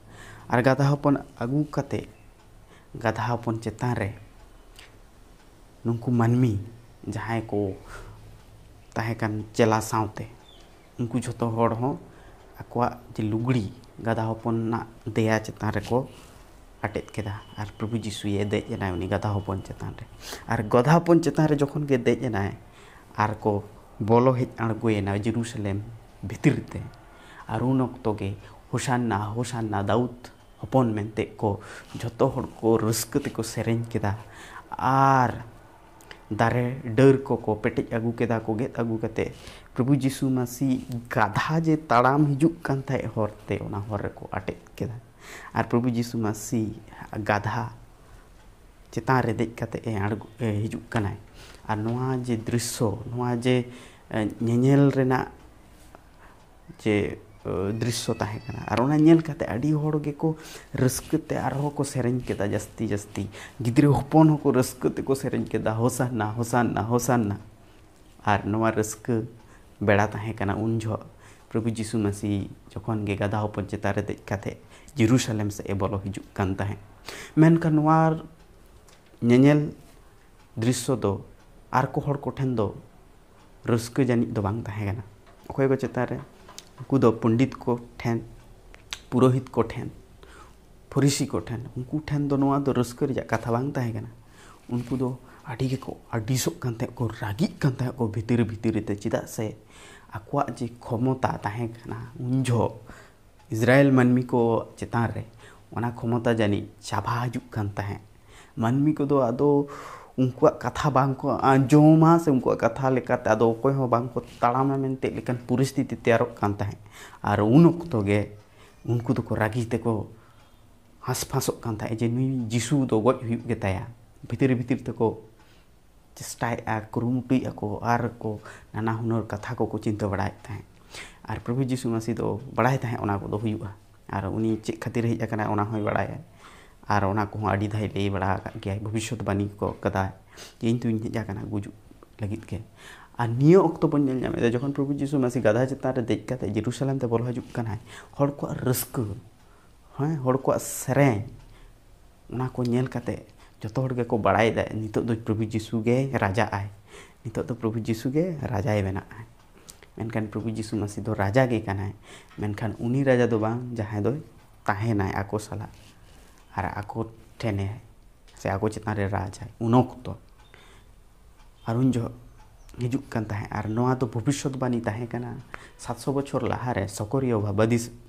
ᱟᱨ ᱜᱟᱫᱷᱟ ᱦᱚᱯᱚᱱ ᱟᱹᱜᱩ ᱠᱟᱛᱮ, ᱜᱟᱫᱷᱟ ᱦᱚᱯᱚᱱ ᱪᱮᱛᱟᱱ ᱨᱮ ᱱᱩᱠᱩ ᱢᱟᱹᱱᱢᱤ ᱡᱟᱦᱟᱸᱭ ᱠᱚ ᱛᱟᱦᱮᱸ ᱠᱟᱱ ᱪᱮᱞᱟ ᱥᱟᱶᱛᱮ, ᱩᱱᱠᱩ ᱡᱷᱚᱛᱚ ᱦᱚᱲ ᱦᱚᱸ ᱟᱠᱚᱣᱟᱜ ᱡᱮ ᱞᱩᱜᱽᱲᱤ ᱜᱟᱫᱷᱟ ᱦᱚᱯᱚᱱᱟᱜ ᱫᱮᱭᱟ ᱪᱮᱛᱟᱱ ᱨᱮᱠᱚ ᱟᱴᱮᱫ ᱠᱮᱫᱟ᱾ ᱟᱨ ᱯᱨᱚᱵᱷᱩ ᱡᱤᱥᱩᱭᱮ ᱫᱮᱡ ᱮᱱᱟᱭ ᱩᱱᱤ ᱜᱟᱫᱷᱟ ᱦᱚᱯᱚᱱ ᱪᱮᱛᱟᱱ ᱨᱮ᱾ ᱟᱨ ᱜᱟᱫᱷᱟ ᱦᱚᱯᱚᱱ ᱪᱮᱛᱟᱱ ᱨᱮ ᱡᱚᱠᱷᱚᱱ ᱜᱮ ᱫᱮᱡ ᱮᱱᱟᱭ, ᱟᱨ ᱠᱚ ᱵᱚᱞᱚ ᱦᱮᱡ ᱟᱬᱜᱚᱭᱮᱱᱟ ᱡᱮᱨᱩᱥᱟᱞᱮᱢ ᱵᱷᱤᱛᱤᱨ ᱛᱮ᱾ ᱟᱨ ᱩᱱ ᱚᱠᱛᱚ ᱜᱮ, "ᱦᱳᱥᱟᱱᱱᱟ, ᱦᱳᱥᱟᱱᱱᱟ, ᱫᱟᱣᱩᱫ ᱦᱚᱯᱚᱱ" ᱢᱮᱱᱛᱮ ᱠᱚ ᱡᱷᱚᱛᱚ ᱦᱚᱲ ᱠᱚ ᱨᱟᱹᱥᱠᱟᱹ ᱛᱮᱠᱚ ᱥᱮᱨᱮᱧ ᱠᱮᱫᱟ᱾ ᱟᱨ ᱫᱟᱨᱮ ᱰᱟᱹᱨ ᱠᱚᱠᱚ ᱯᱮᱴᱮᱡ ᱟᱹᱜᱩ ᱠᱮᱫᱟ ᱠᱚ, ᱜᱮᱫ ᱟᱹᱜᱩ ᱠᱟᱛᱮ ᱯᱨᱚᱵᱷᱩ ᱡᱤᱥᱩ ᱢᱟᱹᱥᱤ ᱜᱟᱫᱷᱟ ᱡᱮ ᱛᱟᱲᱟᱢ ᱦᱤᱡᱩᱜ ᱠᱟᱱ ᱛᱟᱦᱮᱸᱫ ᱦᱚᱨ ᱛᱮ, ᱚᱱᱟ ᱦᱚᱨ ᱨᱮᱠᱚ ᱟᱴᱮᱫ ᱠᱮᱫᱟ᱾ ᱟᱨ ᱯᱨᱚᱵᱷᱩ ᱡᱤᱥᱩ ᱢᱟᱹᱥᱤ ᱜᱟᱫᱷᱟ ᱪᱮᱛᱟᱱ ᱨᱮ ᱫᱮᱡ ᱠᱟᱛᱮ ᱮ ᱟᱬᱜᱚ, ᱮ ᱦᱤᱡᱩᱜ ᱠᱟᱱᱟᱭ᱾ ᱟᱨ ᱱᱚᱣᱟ ᱡᱮ ᱫᱨᱤᱥᱥᱚ, ᱱᱚᱣᱟ ᱡᱮ, ᱮ, ᱧᱮᱧᱮᱞ ᱨᱮᱱᱟᱜ ᱡᱮ, ᱮ, ᱫᱨᱤᱥᱥᱚ ᱛᱟᱦᱮᱸ ᱠᱟᱱᱟ, ᱟᱨ ᱚᱱᱟ ᱧᱮᱞ ᱠᱟᱛᱮ ᱟᱹᱰᱤ ᱦᱚᱲ ᱜᱮᱠᱚ ᱨᱟᱹᱥᱠᱟᱹ ᱛᱮ ᱟᱨᱦᱚᱸ ᱠᱚ ᱥᱮᱨᱮᱧ ᱠᱮᱫᱟ ᱡᱟᱹᱥᱛᱤ ᱡᱟᱹᱥᱛᱤ᱾ ᱜᱤᱫᱽᱨᱟᱹ ᱦᱚᱯᱚᱱ ᱦᱚᱸᱠᱚ ᱨᱟᱹᱥᱠᱟᱹ ᱛᱮᱠᱚ ᱥᱮᱨᱮᱧ ᱠᱮᱫᱟ, "ᱦᱳᱥᱟᱱᱱᱟ, ᱦᱳᱥᱟᱱᱱᱟ, ᱦᱳᱥᱟᱱᱱᱟ᱾" ᱟᱨ ᱱᱚᱣᱟ ᱨᱟᱹᱥᱠᱟᱹ ᱵᱮᱲᱟ ᱛᱟᱦᱮᱸ ᱠᱟᱱᱟ ᱩᱱ ᱡᱚᱦᱚᱜ ᱯᱨᱚᱵᱷᱩ ᱡᱤᱥᱩ ᱢᱟᱹᱥᱤ ᱡᱚᱠᱷᱚᱱ ᱜᱮ ᱜᱟᱫᱷᱟ ᱦᱚᱯᱚᱱ ᱪᱮᱛᱟᱱ ᱨᱮ ᱫᱮᱡ ᱠᱟᱛᱮ ᱡᱮᱨᱩᱥᱟᱞᱮᱢ ᱥᱮᱫ ᱮ ᱵᱚᱞᱚ ᱦᱤᱡᱩᱜ ᱠᱟᱱ ᱛᱟᱦᱮᱸᱫ᱾ ᱢᱮᱱᱠᱷᱟᱱ ᱱᱚᱣᱟ ᱧᱮᱧᱮᱞ ᱫᱨᱤᱥᱥᱚ ᱫᱚ ᱟᱨ ᱠᱚ ᱦᱚᱲ ᱠᱚᱴᱷᱮᱱ ᱫᱚ ᱨᱟᱹᱥᱠᱟᱹ ᱡᱟᱹᱱᱤᱡ ᱫᱚ ᱵᱟᱝ ᱛᱟᱦᱮᱸ ᱠᱟᱱᱟ᱾ ᱚᱠᱚᱭ ᱠᱚ ᱪᱮᱛᱟᱱ ᱨᱮ? ᱩᱱᱠᱩ ᱫᱚ ᱯᱚᱱᱰᱤᱛ ᱠᱚ ᱴᱷᱮᱱ, ᱯᱩᱨᱳᱦᱤᱛ ᱠᱚ ᱴᱷᱮᱱ, ᱯᱷᱚᱨᱤᱥᱤ ᱠᱚ ᱴᱷᱮᱱ, ᱩᱱᱠᱩ ᱴᱷᱮᱱ ᱫᱚ ᱱᱚᱣᱟ ᱫᱚ ᱨᱟᱹᱥᱠᱟᱹ ᱨᱮᱭᱟᱜ ᱠᱟᱛᱷᱟ ᱵᱟᱝ ᱛᱟᱦᱮᱸ ᱠᱟᱱᱟ᱾ ᱩᱱᱠᱩ ᱫᱚ ᱟᱹᱰᱤ ᱜᱮᱠᱚ ᱟᱹᱰᱤᱥᱚᱜ ᱠᱟᱱ ᱛᱟᱦᱮᱸᱫ ᱠᱚ, ᱨᱟᱹᱜᱤᱜ ᱠᱟᱱ ᱛᱟᱦᱮᱸᱫ ᱠᱚ ᱵᱷᱤᱛᱤᱨ ᱵᱷᱤᱛᱤᱨ ᱨᱮᱛᱮ, ᱪᱮᱫᱟᱜ ᱥᱮ ᱟᱠᱚᱣᱟᱜ ᱡᱮ ᱠᱷᱚᱢᱚᱛᱟ ᱛᱟᱦᱮᱸ ᱠᱟᱱᱟ ᱩᱱ ᱡᱚᱦᱚᱜ ᱤᱥᱨᱟᱭᱮᱞ ᱢᱟᱹᱱᱢᱤ ᱠᱚ ᱪᱮᱛᱟᱱ ᱨᱮ, ᱚᱱᱟ ᱠᱷᱚᱢᱚᱛᱟ ᱡᱟᱹᱱᱤᱡ ᱪᱟᱵᱟ ᱦᱤᱡᱩᱜ ᱠᱟᱱ ᱛᱟᱦᱮᱸᱫ᱾ ᱢᱟᱹᱱᱢᱤ ᱠᱚᱫᱚ ᱟᱫᱚ ᱩᱱᱠᱩᱣᱟᱜ ᱠᱟᱛᱷᱟ ᱵᱟᱝ ᱠᱚ ᱟᱸᱡᱚᱢᱟ, ᱥᱮ ᱩᱱᱠᱩᱣᱟᱜ ᱠᱟᱛᱷᱟ ᱞᱮᱠᱟᱛᱮ ᱟᱫᱚ ᱚᱠᱚᱭ ᱦᱚᱸ ᱵᱟᱝ ᱠᱚ ᱛᱟᱲᱟᱢᱟ ᱢᱮᱱᱛᱮ ᱞᱮᱠᱟᱱ ᱯᱚᱨᱤᱥᱛᱷᱤᱛᱤ ᱛᱮᱭᱟᱨᱚᱜ ᱠᱟᱱ ᱛᱟᱦᱮᱸᱫ᱾ ᱟᱨ ᱩᱱ ᱚᱠᱛᱚ ᱜᱮ ᱩᱱᱠᱩ ᱫᱚᱠᱚ ᱨᱟᱹᱜᱤ ᱛᱮᱠᱚ ᱦᱟᱸᱥᱯᱷᱟᱸᱥᱚᱜ ᱠᱟᱱ ᱛᱟᱦᱮᱸᱫ ᱡᱮ ᱱᱩᱭ ᱡᱤᱥᱩ ᱫᱚ ᱜᱚᱡ ᱦᱩᱭᱩᱜ ᱜᱮᱛᱟᱭᱟ᱾ ᱵᱷᱤᱛᱤᱨ ᱵᱷᱤᱛᱤᱨ ᱛᱮᱠᱚ ᱪᱮᱥᱴᱟᱭᱮᱫᱼᱟ, ᱠᱩᱨᱩᱢᱩᱴᱩᱭᱮᱫᱼᱟ ᱠᱚ, ᱟᱨ ᱠᱚ ᱱᱟᱱᱟ ᱦᱩᱱᱟᱹᱨ ᱠᱟᱛᱷᱟ ᱠᱚᱠᱚ ᱪᱤᱱᱛᱟᱹ ᱵᱟᱲᱟᱭᱮᱫ ᱛᱟᱦᱮᱸᱫ᱾ ᱟᱨ ᱯᱨᱚᱵᱷᱩ ᱡᱤᱥᱩ ᱢᱟᱹᱥᱤ ᱫᱚ ᱵᱟᱲᱟᱭ ᱛᱟᱦᱮᱸᱫ ᱚᱱᱟ ᱠᱚᱫᱚ ᱦᱩᱭᱩᱜᱼᱟ, ᱟᱨ ᱩᱱᱤ ᱪᱮᱫ ᱠᱷᱟᱹᱛᱤᱨ ᱦᱮᱡ ᱟᱠᱟᱱᱟ ᱚᱱᱟ ᱦᱚᱸᱭ ᱵᱟᱲᱟᱭᱟ᱾ ᱟᱨ ᱚᱱᱟ ᱠᱚᱦᱚᱸ ᱟᱹᱰᱤ ᱫᱷᱟᱣ ᱞᱟᱹᱭ ᱵᱟᱲᱟ ᱟᱠᱟᱫ ᱜᱮᱭᱟᱭ, ᱵᱷᱚᱵᱤᱥᱥᱚᱛ ᱵᱟণᱤ ᱠᱚ ᱠᱟᱫᱟᱭ ᱡᱮ ᱤᱧ ᱫᱩᱧ ᱦᱮᱡ ᱟᱠᱟᱱᱟ ᱜᱩᱡᱩᱜ ᱞᱟᱹᱜᱤᱫ ᱜᱮ᱾ ᱟᱨ ᱱᱤᱭᱟᱹ ᱚᱠᱛᱚ ᱵᱚᱱ ᱧᱮᱞ ᱧᱟᱢᱮᱫᱟ ᱡᱚᱠᱷᱚᱱ ᱯᱨᱚᱵᱷᱩ ᱡᱤᱥᱩ ᱢᱟᱹᱥᱤ ᱜᱟᱫᱷᱟ ᱪᱮᱛᱟᱱ ᱨᱮ ᱫᱮᱡ ᱠᱟᱛᱮ ᱡᱮᱨᱩᱥᱟᱞᱮᱢ ᱛᱮ ᱵᱚᱞᱚ ᱦᱤᱡᱩᱜ ᱠᱟᱱᱟᱭ, ᱦᱚᱲ ᱠᱚᱣᱟᱜ ᱨᱟᱹᱥᱠᱟᱹ, ᱦᱮᱸ, ᱦᱚᱲ ᱠᱚᱣᱟᱜ ᱥᱮᱨᱮᱧ, ᱚᱱᱟ ᱠᱚ ᱧᱮᱞ ᱠᱟᱛᱮ ᱡᱚᱛᱚ ᱦᱚᱲ ᱜᱮᱠᱚ ᱵᱟᱲᱟᱭᱮᱫᱟ ᱱᱤᱛᱚᱜ ᱫᱚ ᱯᱨᱚᱵᱷᱩ ᱡᱤᱥᱩ ᱜᱮ ᱨᱟᱡᱟᱜ ᱟᱭ, ᱱᱤᱛᱚᱜ ᱫᱚ ᱯᱨᱚᱵᱷᱩ ᱡᱤᱥᱩ ᱜᱮ ᱨᱟᱡᱟᱭ ᱵᱮᱱᱟᱜ ᱟᱭ᱾ ᱢᱮᱱᱠᱷᱟᱱ ᱯᱨᱚᱵᱷᱩ ᱡᱤᱥᱩ ᱢᱟᱹᱥᱤ ᱫᱚ ᱨᱟᱡᱟ ᱜᱮ ᱠᱟᱱᱟᱭ, ᱢᱮᱱᱠᱷᱟᱱ ᱩᱱᱤ ᱨᱟᱡᱟ ᱫᱚ ᱵᱟᱝ, ᱡᱟᱦᱟᱸᱭ ᱫᱚᱭ ᱛᱟᱦᱮᱱᱟᱭ ᱟᱠᱚ ᱥᱟᱞᱟᱜ ᱟᱨ ᱟᱠᱚ ᱴᱷᱮᱱᱮ ᱥᱮ ᱟᱠᱚ ᱪᱮᱛᱟᱱ ᱨᱮ ᱨᱟᱡᱟᱭ᱾ ᱩᱱ ᱚᱠᱛᱚ ᱟᱨ ᱩᱱ ᱡᱚᱦᱚᱜ ᱦᱤᱡᱩᱜ ᱠᱟᱱ ᱛᱟᱦᱮᱸᱫ᱾ ᱟᱨ ᱱᱚᱣᱟ ᱫᱚ ᱵᱷᱚᱵᱤᱥᱥᱚᱛᱵᱟᱱᱤ ᱛᱟᱦᱮᱸ ᱠᱟᱱᱟ ᱥᱟᱛᱥᱚ ᱵᱚᱪᱷᱚᱨ ᱞᱟᱦᱟᱨᱮ ᱥᱚᱠᱚᱨᱤᱭᱚ ᱵᱷᱟᱵᱽᱵᱟᱫᱤ,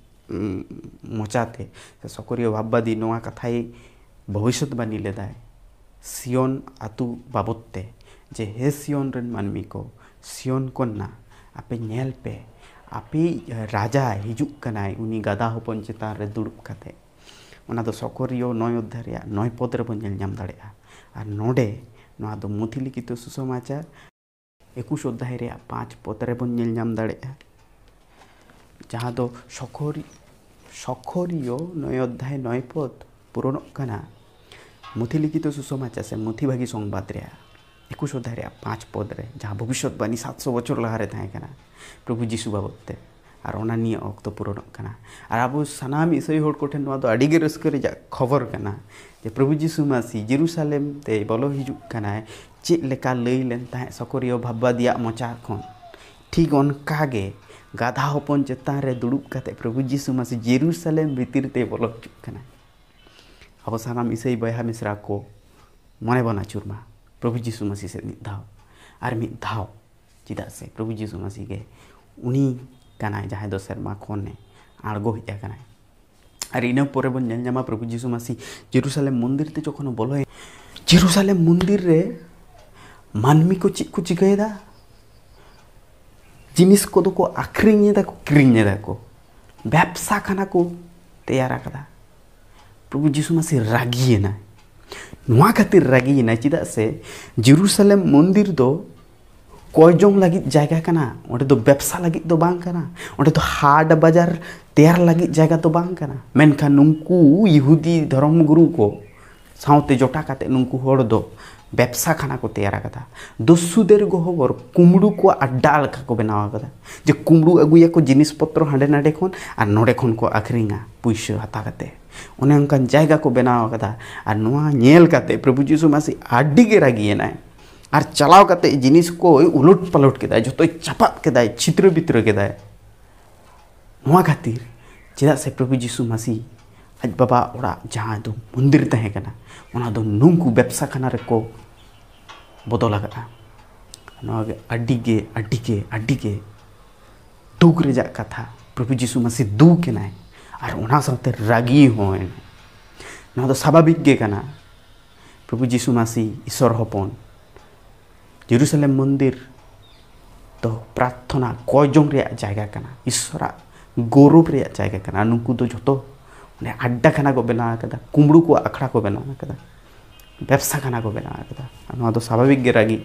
ᱩᱸ, ᱢᱚᱪᱟᱛᱮ, ᱥᱮ ᱥᱚᱠᱚᱨᱤᱭᱚ ᱵᱷᱟᱵᱽᱵᱟᱫᱤ ᱱᱚᱣᱟ ᱠᱟᱛᱷᱟᱭ ᱵᱷᱚᱵᱤᱥᱥᱚᱛᱵᱟᱱᱤ ᱞᱮᱫᱟᱭ ᱥᱤᱭᱚᱱ ᱟᱹᱛᱩ ᱵᱟᱵᱚᱫ ᱛᱮ, ᱡᱮ, "ᱦᱮ ᱥᱤᱭᱚᱱ ᱨᱮᱱ ᱢᱟᱹᱱᱢᱤ ᱠᱚ, ᱥᱤᱭᱚᱱ ᱠᱚᱱᱱᱟ, ᱟᱯᱮ ᱧᱮᱞ ᱯᱮ, ᱟᱯᱮᱭᱤᱡ ᱨᱟᱡᱟ ᱦᱤᱡᱩᱜ ᱠᱟᱱᱟᱭ, ᱩᱱᱤ ᱜᱟᱫᱟ ᱦᱚᱯᱚᱱ ᱪᱮᱛᱟᱱ ᱨᱮ ᱫᱩᱲᱩᱵ ᱠᱟᱛᱮ᱾" ᱚᱱᱟ ᱫᱚ ᱥᱚᱠᱚᱨᱤᱭᱚ ᱱᱚᱭ ᱚᱫᱽᱫᱷᱟᱭ ᱨᱮᱭᱟᱜ ᱱᱚᱭ ᱯᱚᱫ ᱨᱮᱵᱚᱱ ᱧᱮᱞ ᱧᱟᱢ ᱫᱟᱲᱮᱭᱟᱜᱼᱟ᱾ ᱟᱨ ᱱᱚᱰᱮ ᱱᱚᱣᱟ ᱫᱚ ᱢᱩᱛᱷᱤ ᱞᱤᱠᱷᱤᱛᱚ ᱥᱩᱥᱚᱢᱟᱪᱟᱨ ᱮᱠᱩᱥ ᱚᱫᱽᱫᱷᱟᱭ ᱨᱮᱭᱟᱜ ᱯᱟᱸᱪ ᱯᱚᱫ ᱨᱮᱵᱚᱱ ᱧᱮᱞ ᱧᱟᱢ ᱫᱟᱲᱮᱭᱟᱜᱼᱟ, ᱡᱟᱦᱟᱸ ᱫᱚ ᱥᱚᱠᱷᱚᱨᱤ-, ᱥᱚᱠᱷᱚᱨᱤᱭᱚ ᱱᱚᱭ ᱚᱫᱽᱫᱷᱟᱭ ᱱᱚᱭ ᱯᱚᱫ ᱯᱩᱨᱚᱱᱚᱜ ᱠᱟᱱᱟ ᱢᱩᱛᱷᱤ ᱞᱤᱠᱷᱤᱛᱚ ᱥᱩᱥᱚᱢᱟᱪᱟᱨ ᱥᱮ ᱢᱩᱛᱷᱤ ᱵᱷᱟᱹᱜᱤ ᱥᱚᱝᱵᱟᱫ ᱨᱮᱭᱟᱜ ᱮᱠᱩᱥ ᱚᱫᱽᱫᱷᱟᱭ ᱨᱮᱭᱟᱜ ᱯᱟᱸᱪ ᱯᱚᱫ ᱨᱮ, ᱡᱟᱦᱟᱸ ᱵᱷᱚᱵᱤᱥᱥᱚᱛᱵᱟᱱᱤ ᱥᱟᱛᱥᱚ ᱵᱚᱪᱷᱚᱨ ᱞᱟᱦᱟᱨᱮ ᱛᱟᱦᱮᱸ ᱠᱟᱱᱟ ᱯᱨᱚᱵᱷᱩ ᱡᱤᱥᱩ ᱵᱟᱵᱚᱫ ᱛᱮ᱾ ᱟᱨ ᱚᱱᱟ ᱱᱤᱭᱟᱹ ᱚᱠᱛᱚ ᱯᱩᱨᱚᱱᱚᱜ ᱠᱟᱱᱟ᱾ ᱟᱨ ᱟᱵᱚ ᱥᱟᱱᱟᱢ ᱤᱥᱟᱹᱭ ᱦᱚᱲ ᱠᱚᱴᱷᱮᱱ ᱱᱚᱣᱟ ᱫᱚ ᱟᱹᱰᱤ ᱜᱮ ᱨᱟᱹᱥᱠᱟᱹ ᱨᱮᱭᱟᱜ ᱠᱷᱚᱵᱚᱨ ᱠᱟᱱᱟ ᱡᱮ ᱯᱨᱚᱵᱷᱩ ᱡᱤᱥᱩ ᱢᱟᱹᱥᱤ ᱡᱮᱨᱩᱥᱟᱞᱮᱢ ᱛᱮᱭ ᱵᱚᱞᱚ ᱦᱤᱡᱩᱜ ᱠᱟᱱᱟᱭ᱾ ᱪᱮᱫ ᱞᱮᱠᱟ ᱞᱟᱹᱭ ᱞᱮᱱ ᱛᱟᱦᱮᱸᱫ ᱥᱚᱠᱚᱨᱤᱭᱚ ᱵᱷᱟᱵᱽᱵᱟᱫᱤᱭᱟᱜ ᱢᱚᱪᱟ ᱠᱷᱚᱱ, ᱴᱷᱤᱠ ᱚᱱᱠᱟ ᱜᱮ ᱜᱟᱫᱷᱟ ᱦᱚᱯᱚᱱ ᱪᱮᱛᱟᱱ ᱨᱮ ᱫᱩᱲᱩᱵ ᱠᱟᱛᱮ ᱯᱨᱚᱵᱷᱩ ᱡᱤᱥᱩ ᱢᱟᱹᱥᱤ ᱡᱮᱨᱩᱥᱟᱞᱮᱢ ᱵᱷᱤᱛᱤᱨ ᱛᱮᱭ ᱵᱚᱞᱚ ᱦᱤᱡᱩᱜ ᱠᱟᱱᱟᱭ᱾ ᱟᱵᱚ ᱥᱟᱱᱟᱢ ᱤᱥᱟᱹᱭ ᱵᱚᱭᱦᱟ ᱢᱤᱥᱨᱟ ᱠᱚ, ᱢᱚᱱᱮ ᱵᱚᱱ ᱟᱹᱪᱩᱨ ᱢᱟ ᱯᱨᱚᱵᱷᱩ ᱡᱤᱥᱩ ᱢᱟᱹᱥᱤ ᱥᱮᱫ ᱢᱤᱫ ᱫᱷᱟᱣ ᱟᱨ ᱢᱤᱫ ᱫᱷᱟᱣ᱾ ᱪᱮᱫᱟᱜ ᱥᱮ ᱯᱨᱚᱵᱷᱩ ᱡᱤᱥᱩ ᱢᱟᱹᱥᱤ ᱜᱮ ᱩᱱᱤ ᱠᱟᱱᱟᱭ ᱡᱟᱦᱟᱸᱭ ᱫᱚ ᱥᱮᱨᱢᱟ ᱠᱷᱚᱱᱮ ᱟᱬᱜᱚ ᱦᱮᱡ ᱟᱠᱟᱱᱟᱭ᱾ ᱟᱨ ᱤᱱᱟᱹ ᱯᱚᱨᱮ ᱵᱚᱱ ᱧᱮᱞ ᱧᱟᱢᱟ ᱯᱨᱚᱵᱷᱩ ᱡᱤᱥᱩ ᱢᱟᱹᱥᱤ ᱡᱮᱨᱩᱥᱟᱞᱮᱢ ᱢᱚᱱᱫᱤᱨ ᱛᱮ ᱡᱚᱠᱷᱚᱱ ᱵᱚᱞᱚᱭᱮᱱ, ᱡᱮᱨᱩᱥᱟᱞᱮᱢ ᱢᱚᱱᱫᱤᱨ ᱨᱮ ᱢᱟᱹᱱᱢᱤ ᱠᱚ ᱪᱮᱫ ᱠᱚ ᱪᱤᱠᱟᱹᱭᱮᱫᱟ? ᱡᱤᱱᱤᱥ ᱠᱚᱫᱚ ᱠᱚ ᱟᱠᱷᱨᱤᱧ ᱮᱫᱟ ᱠᱚ, ᱠᱤᱨᱤᱧ ᱮᱫᱟ ᱠᱚ, ᱵᱮᱵᱽᱥᱟ ᱠᱷᱟᱱᱟ ᱠᱚ ᱛᱮᱭᱟᱨ ᱟᱠᱟᱫᱟ᱾ ᱯᱨᱚᱵᱷᱩ ᱡᱤᱥᱩ ᱢᱟᱹᱥᱤ ᱨᱟᱹᱜᱤᱭᱮᱱᱟᱭ᱾ ᱱᱚᱣᱟ ᱠᱷᱟᱹᱛᱤᱨ ᱨᱟᱹᱜᱤᱭᱮᱱᱟᱭ, ᱪᱮᱫᱟᱜ ᱥᱮ ᱡᱮᱨᱩᱥᱟᱞᱮᱢ ᱢᱚᱱᱫᱤᱨ ᱫᱚ ᱠᱚᱭ ᱡᱚᱝ ᱞᱟᱹᱜᱤᱫ ᱡᱟᱭᱜᱟ ᱠᱟᱱᱟ, ᱚᱸᱰᱮ ᱫᱚ ᱵᱮᱵᱽᱥᱟ ᱞᱟᱹᱜᱤᱫ ᱫᱚ ᱵᱟᱝ ᱠᱟᱱᱟ, ᱚᱸᱰᱮ ᱫᱚ ᱦᱟᱴ ᱵᱟᱡᱟᱨ ᱛᱮᱭᱟᱨ ᱞᱟᱹᱜᱤᱫ ᱡᱟᱭᱜᱟ ᱫᱚ ᱵᱟᱝ ᱠᱟᱱᱟ᱾ ᱢᱮᱱᱠᱷᱟᱱ ᱱᱩᱝᱠᱩ ᱤᱦᱩᱫᱤ ᱫᱷᱚᱨᱚᱢ ᱜᱩᱨᱩ ᱠᱚ ᱥᱟᱶᱛᱮ ᱡᱚᱴᱟ ᱠᱟᱛᱮ ᱱᱩᱝᱠᱩ ᱦᱚᱲ ᱫᱚ ᱵᱮᱵᱽᱥᱟ ᱠᱷᱟᱱᱟ ᱠᱚ ᱛᱮᱭᱟᱨ ᱟᱠᱟᱫᱟ᱾ ᱫᱚᱥᱩᱫᱮᱨ ᱜᱚᱦᱚᱵᱚᱨ ᱠᱩᱢᱵᱽᱲᱩ ᱠᱚᱣᱟᱜ ᱟᱰᱰᱟ ᱞᱮᱠᱟ ᱠᱚ ᱵᱮᱱᱟᱣ ᱟᱠᱟᱫᱟ, ᱡᱮ ᱠᱩᱢᱵᱽᱲᱩ ᱟᱹᱜᱩᱭᱟᱠᱚ ᱡᱤᱱᱤᱥ ᱯᱚᱛᱨᱚ ᱦᱟᱸᱰᱮ ᱱᱟᱰᱮ ᱠᱷᱚᱱ ᱟᱨ ᱱᱚᱰᱮ ᱠᱷᱚᱱ ᱠᱚ ᱟᱠᱷᱨᱤᱧᱟ ᱯᱩᱭᱥᱟᱹ ᱦᱟᱛᱟᱣ ᱠᱟᱛᱮ᱾ ᱚᱱᱮ ᱚᱱᱠᱟᱱ ᱡᱟᱭᱜᱟ ᱠᱚ ᱵᱮᱱᱟᱣ ᱟᱠᱟᱫᱟ᱾ ᱟᱨ ᱱᱚᱣᱟ ᱧᱮᱞ ᱠᱟᱛᱮ ᱯᱨᱚᱵᱷᱩ ᱡᱤᱥᱩ ᱢᱟᱹᱥᱤ ᱟᱹᱰᱤ ᱜᱮ ᱨᱟᱹᱜᱤᱭᱮᱱᱟᱭ᱾ ᱟᱨ ᱪᱟᱞᱟᱣ ᱠᱟᱛᱮ ᱡᱤᱱᱤᱥ ᱠᱚᱭ ᱩᱞᱚᱴ ᱯᱟᱞᱚᱴ ᱠᱮᱫᱟᱭ, ᱡᱷᱚᱛᱚᱭ ᱪᱟᱯᱟᱫ ᱠᱮᱫᱟᱭ, ᱪᱷᱤᱛᱨᱟᱹ ᱵᱤᱛᱨᱟᱹ ᱠᱮᱫᱟᱭ᱾ ᱱᱚᱣᱟ ᱠᱷᱟᱹᱛᱤᱨ, ᱪᱮᱫᱟᱜ ᱥᱮ ᱯᱨᱚᱵᱷᱩ ᱡᱤᱥᱩ ᱢᱟᱹᱥᱤ ᱟᱡ ᱵᱟᱵᱟ ᱚᱲᱟᱜ ᱡᱟᱦᱟᱸ ᱫᱚ ᱢᱚᱱᱫᱤᱨ ᱛᱟᱦᱮᱸ ᱠᱟᱱᱟ, ᱚᱱᱟ ᱫᱚ ᱱᱩᱝᱠᱩ ᱵᱮᱵᱽᱥᱟ ᱠᱷᱟᱱᱟ ᱨᱮᱠᱚ ᱵᱚᱫᱚᱞ ᱟᱠᱟᱫᱼᱟ᱾ ᱱᱚᱣᱟ ᱜᱮ ᱟᱹᱰᱤ ᱜᱮ, ᱟᱹᱰᱤ ᱜᱮ, ᱟᱹᱰᱤ ᱜᱮ ᱫᱩᱠ ᱨᱮᱭᱟᱜ ᱠᱟᱛᱷᱟ᱾ ᱯᱨᱚᱵᱷᱩ ᱡᱤᱥᱩ ᱢᱟᱹᱥᱤ ᱫᱩᱠ ᱮᱱᱟᱭ ᱟᱨ ᱚᱱᱟ ᱥᱟᱶᱛᱮ ᱨᱟᱹᱜᱤ ᱦᱚᱸ ᱮᱱᱟᱭ᱾ ᱱᱚᱣᱟ ᱫᱚ ᱥᱟᱵᱷᱟᱵᱤᱠ ᱜᱮ ᱠᱟᱱᱟ᱾ ᱯᱨᱚᱵᱷᱩ ᱡᱤᱥᱩ ᱢᱟᱹᱥᱤ ᱤᱥᱚᱨ ᱦᱚᱯᱚᱱ, ᱡᱮᱨᱩᱥᱟᱞᱮᱢ ᱢᱚᱱᱫᱤᱨ ᱫᱚ ᱯᱨᱟᱨᱛᱷᱚᱱᱟ ᱠᱚᱭ ᱡᱚᱝ ᱨᱮᱭᱟᱜ ᱡᱟᱭᱜᱟ ᱠᱟᱱᱟ, ᱤᱥᱚᱨᱟᱜ ᱜᱚᱨᱚᱵ ᱨᱮᱭᱟᱜ ᱡᱟᱭᱜᱟ ᱠᱟᱱᱟ᱾ ᱱᱩᱠᱩ ᱫᱚ ᱡᱷᱚᱛᱚ ᱚᱸᱰᱮ ᱟᱰᱰᱟ ᱠᱷᱟᱱᱟ ᱠᱚ ᱵᱮᱱᱟᱣ ᱟᱠᱟᱫᱟ, ᱠᱩᱢᱵᱽᱲᱩ ᱠᱚᱣᱟᱜ ᱟᱠᱷᱲᱟ ᱠᱚ ᱵᱮᱱᱟᱣ ᱟᱠᱟᱫᱟ, ᱵᱮᱵᱽᱥᱟ ᱠᱷᱟᱱᱟ ᱠᱚ ᱵᱮᱱᱟᱣ ᱟᱠᱟᱫᱟ᱾ ᱟᱨ ᱱᱚᱣᱟ ᱫᱚ ᱥᱟᱵᱷᱟᱵᱤᱠ ᱜᱮ ᱨᱟᱹᱜᱤ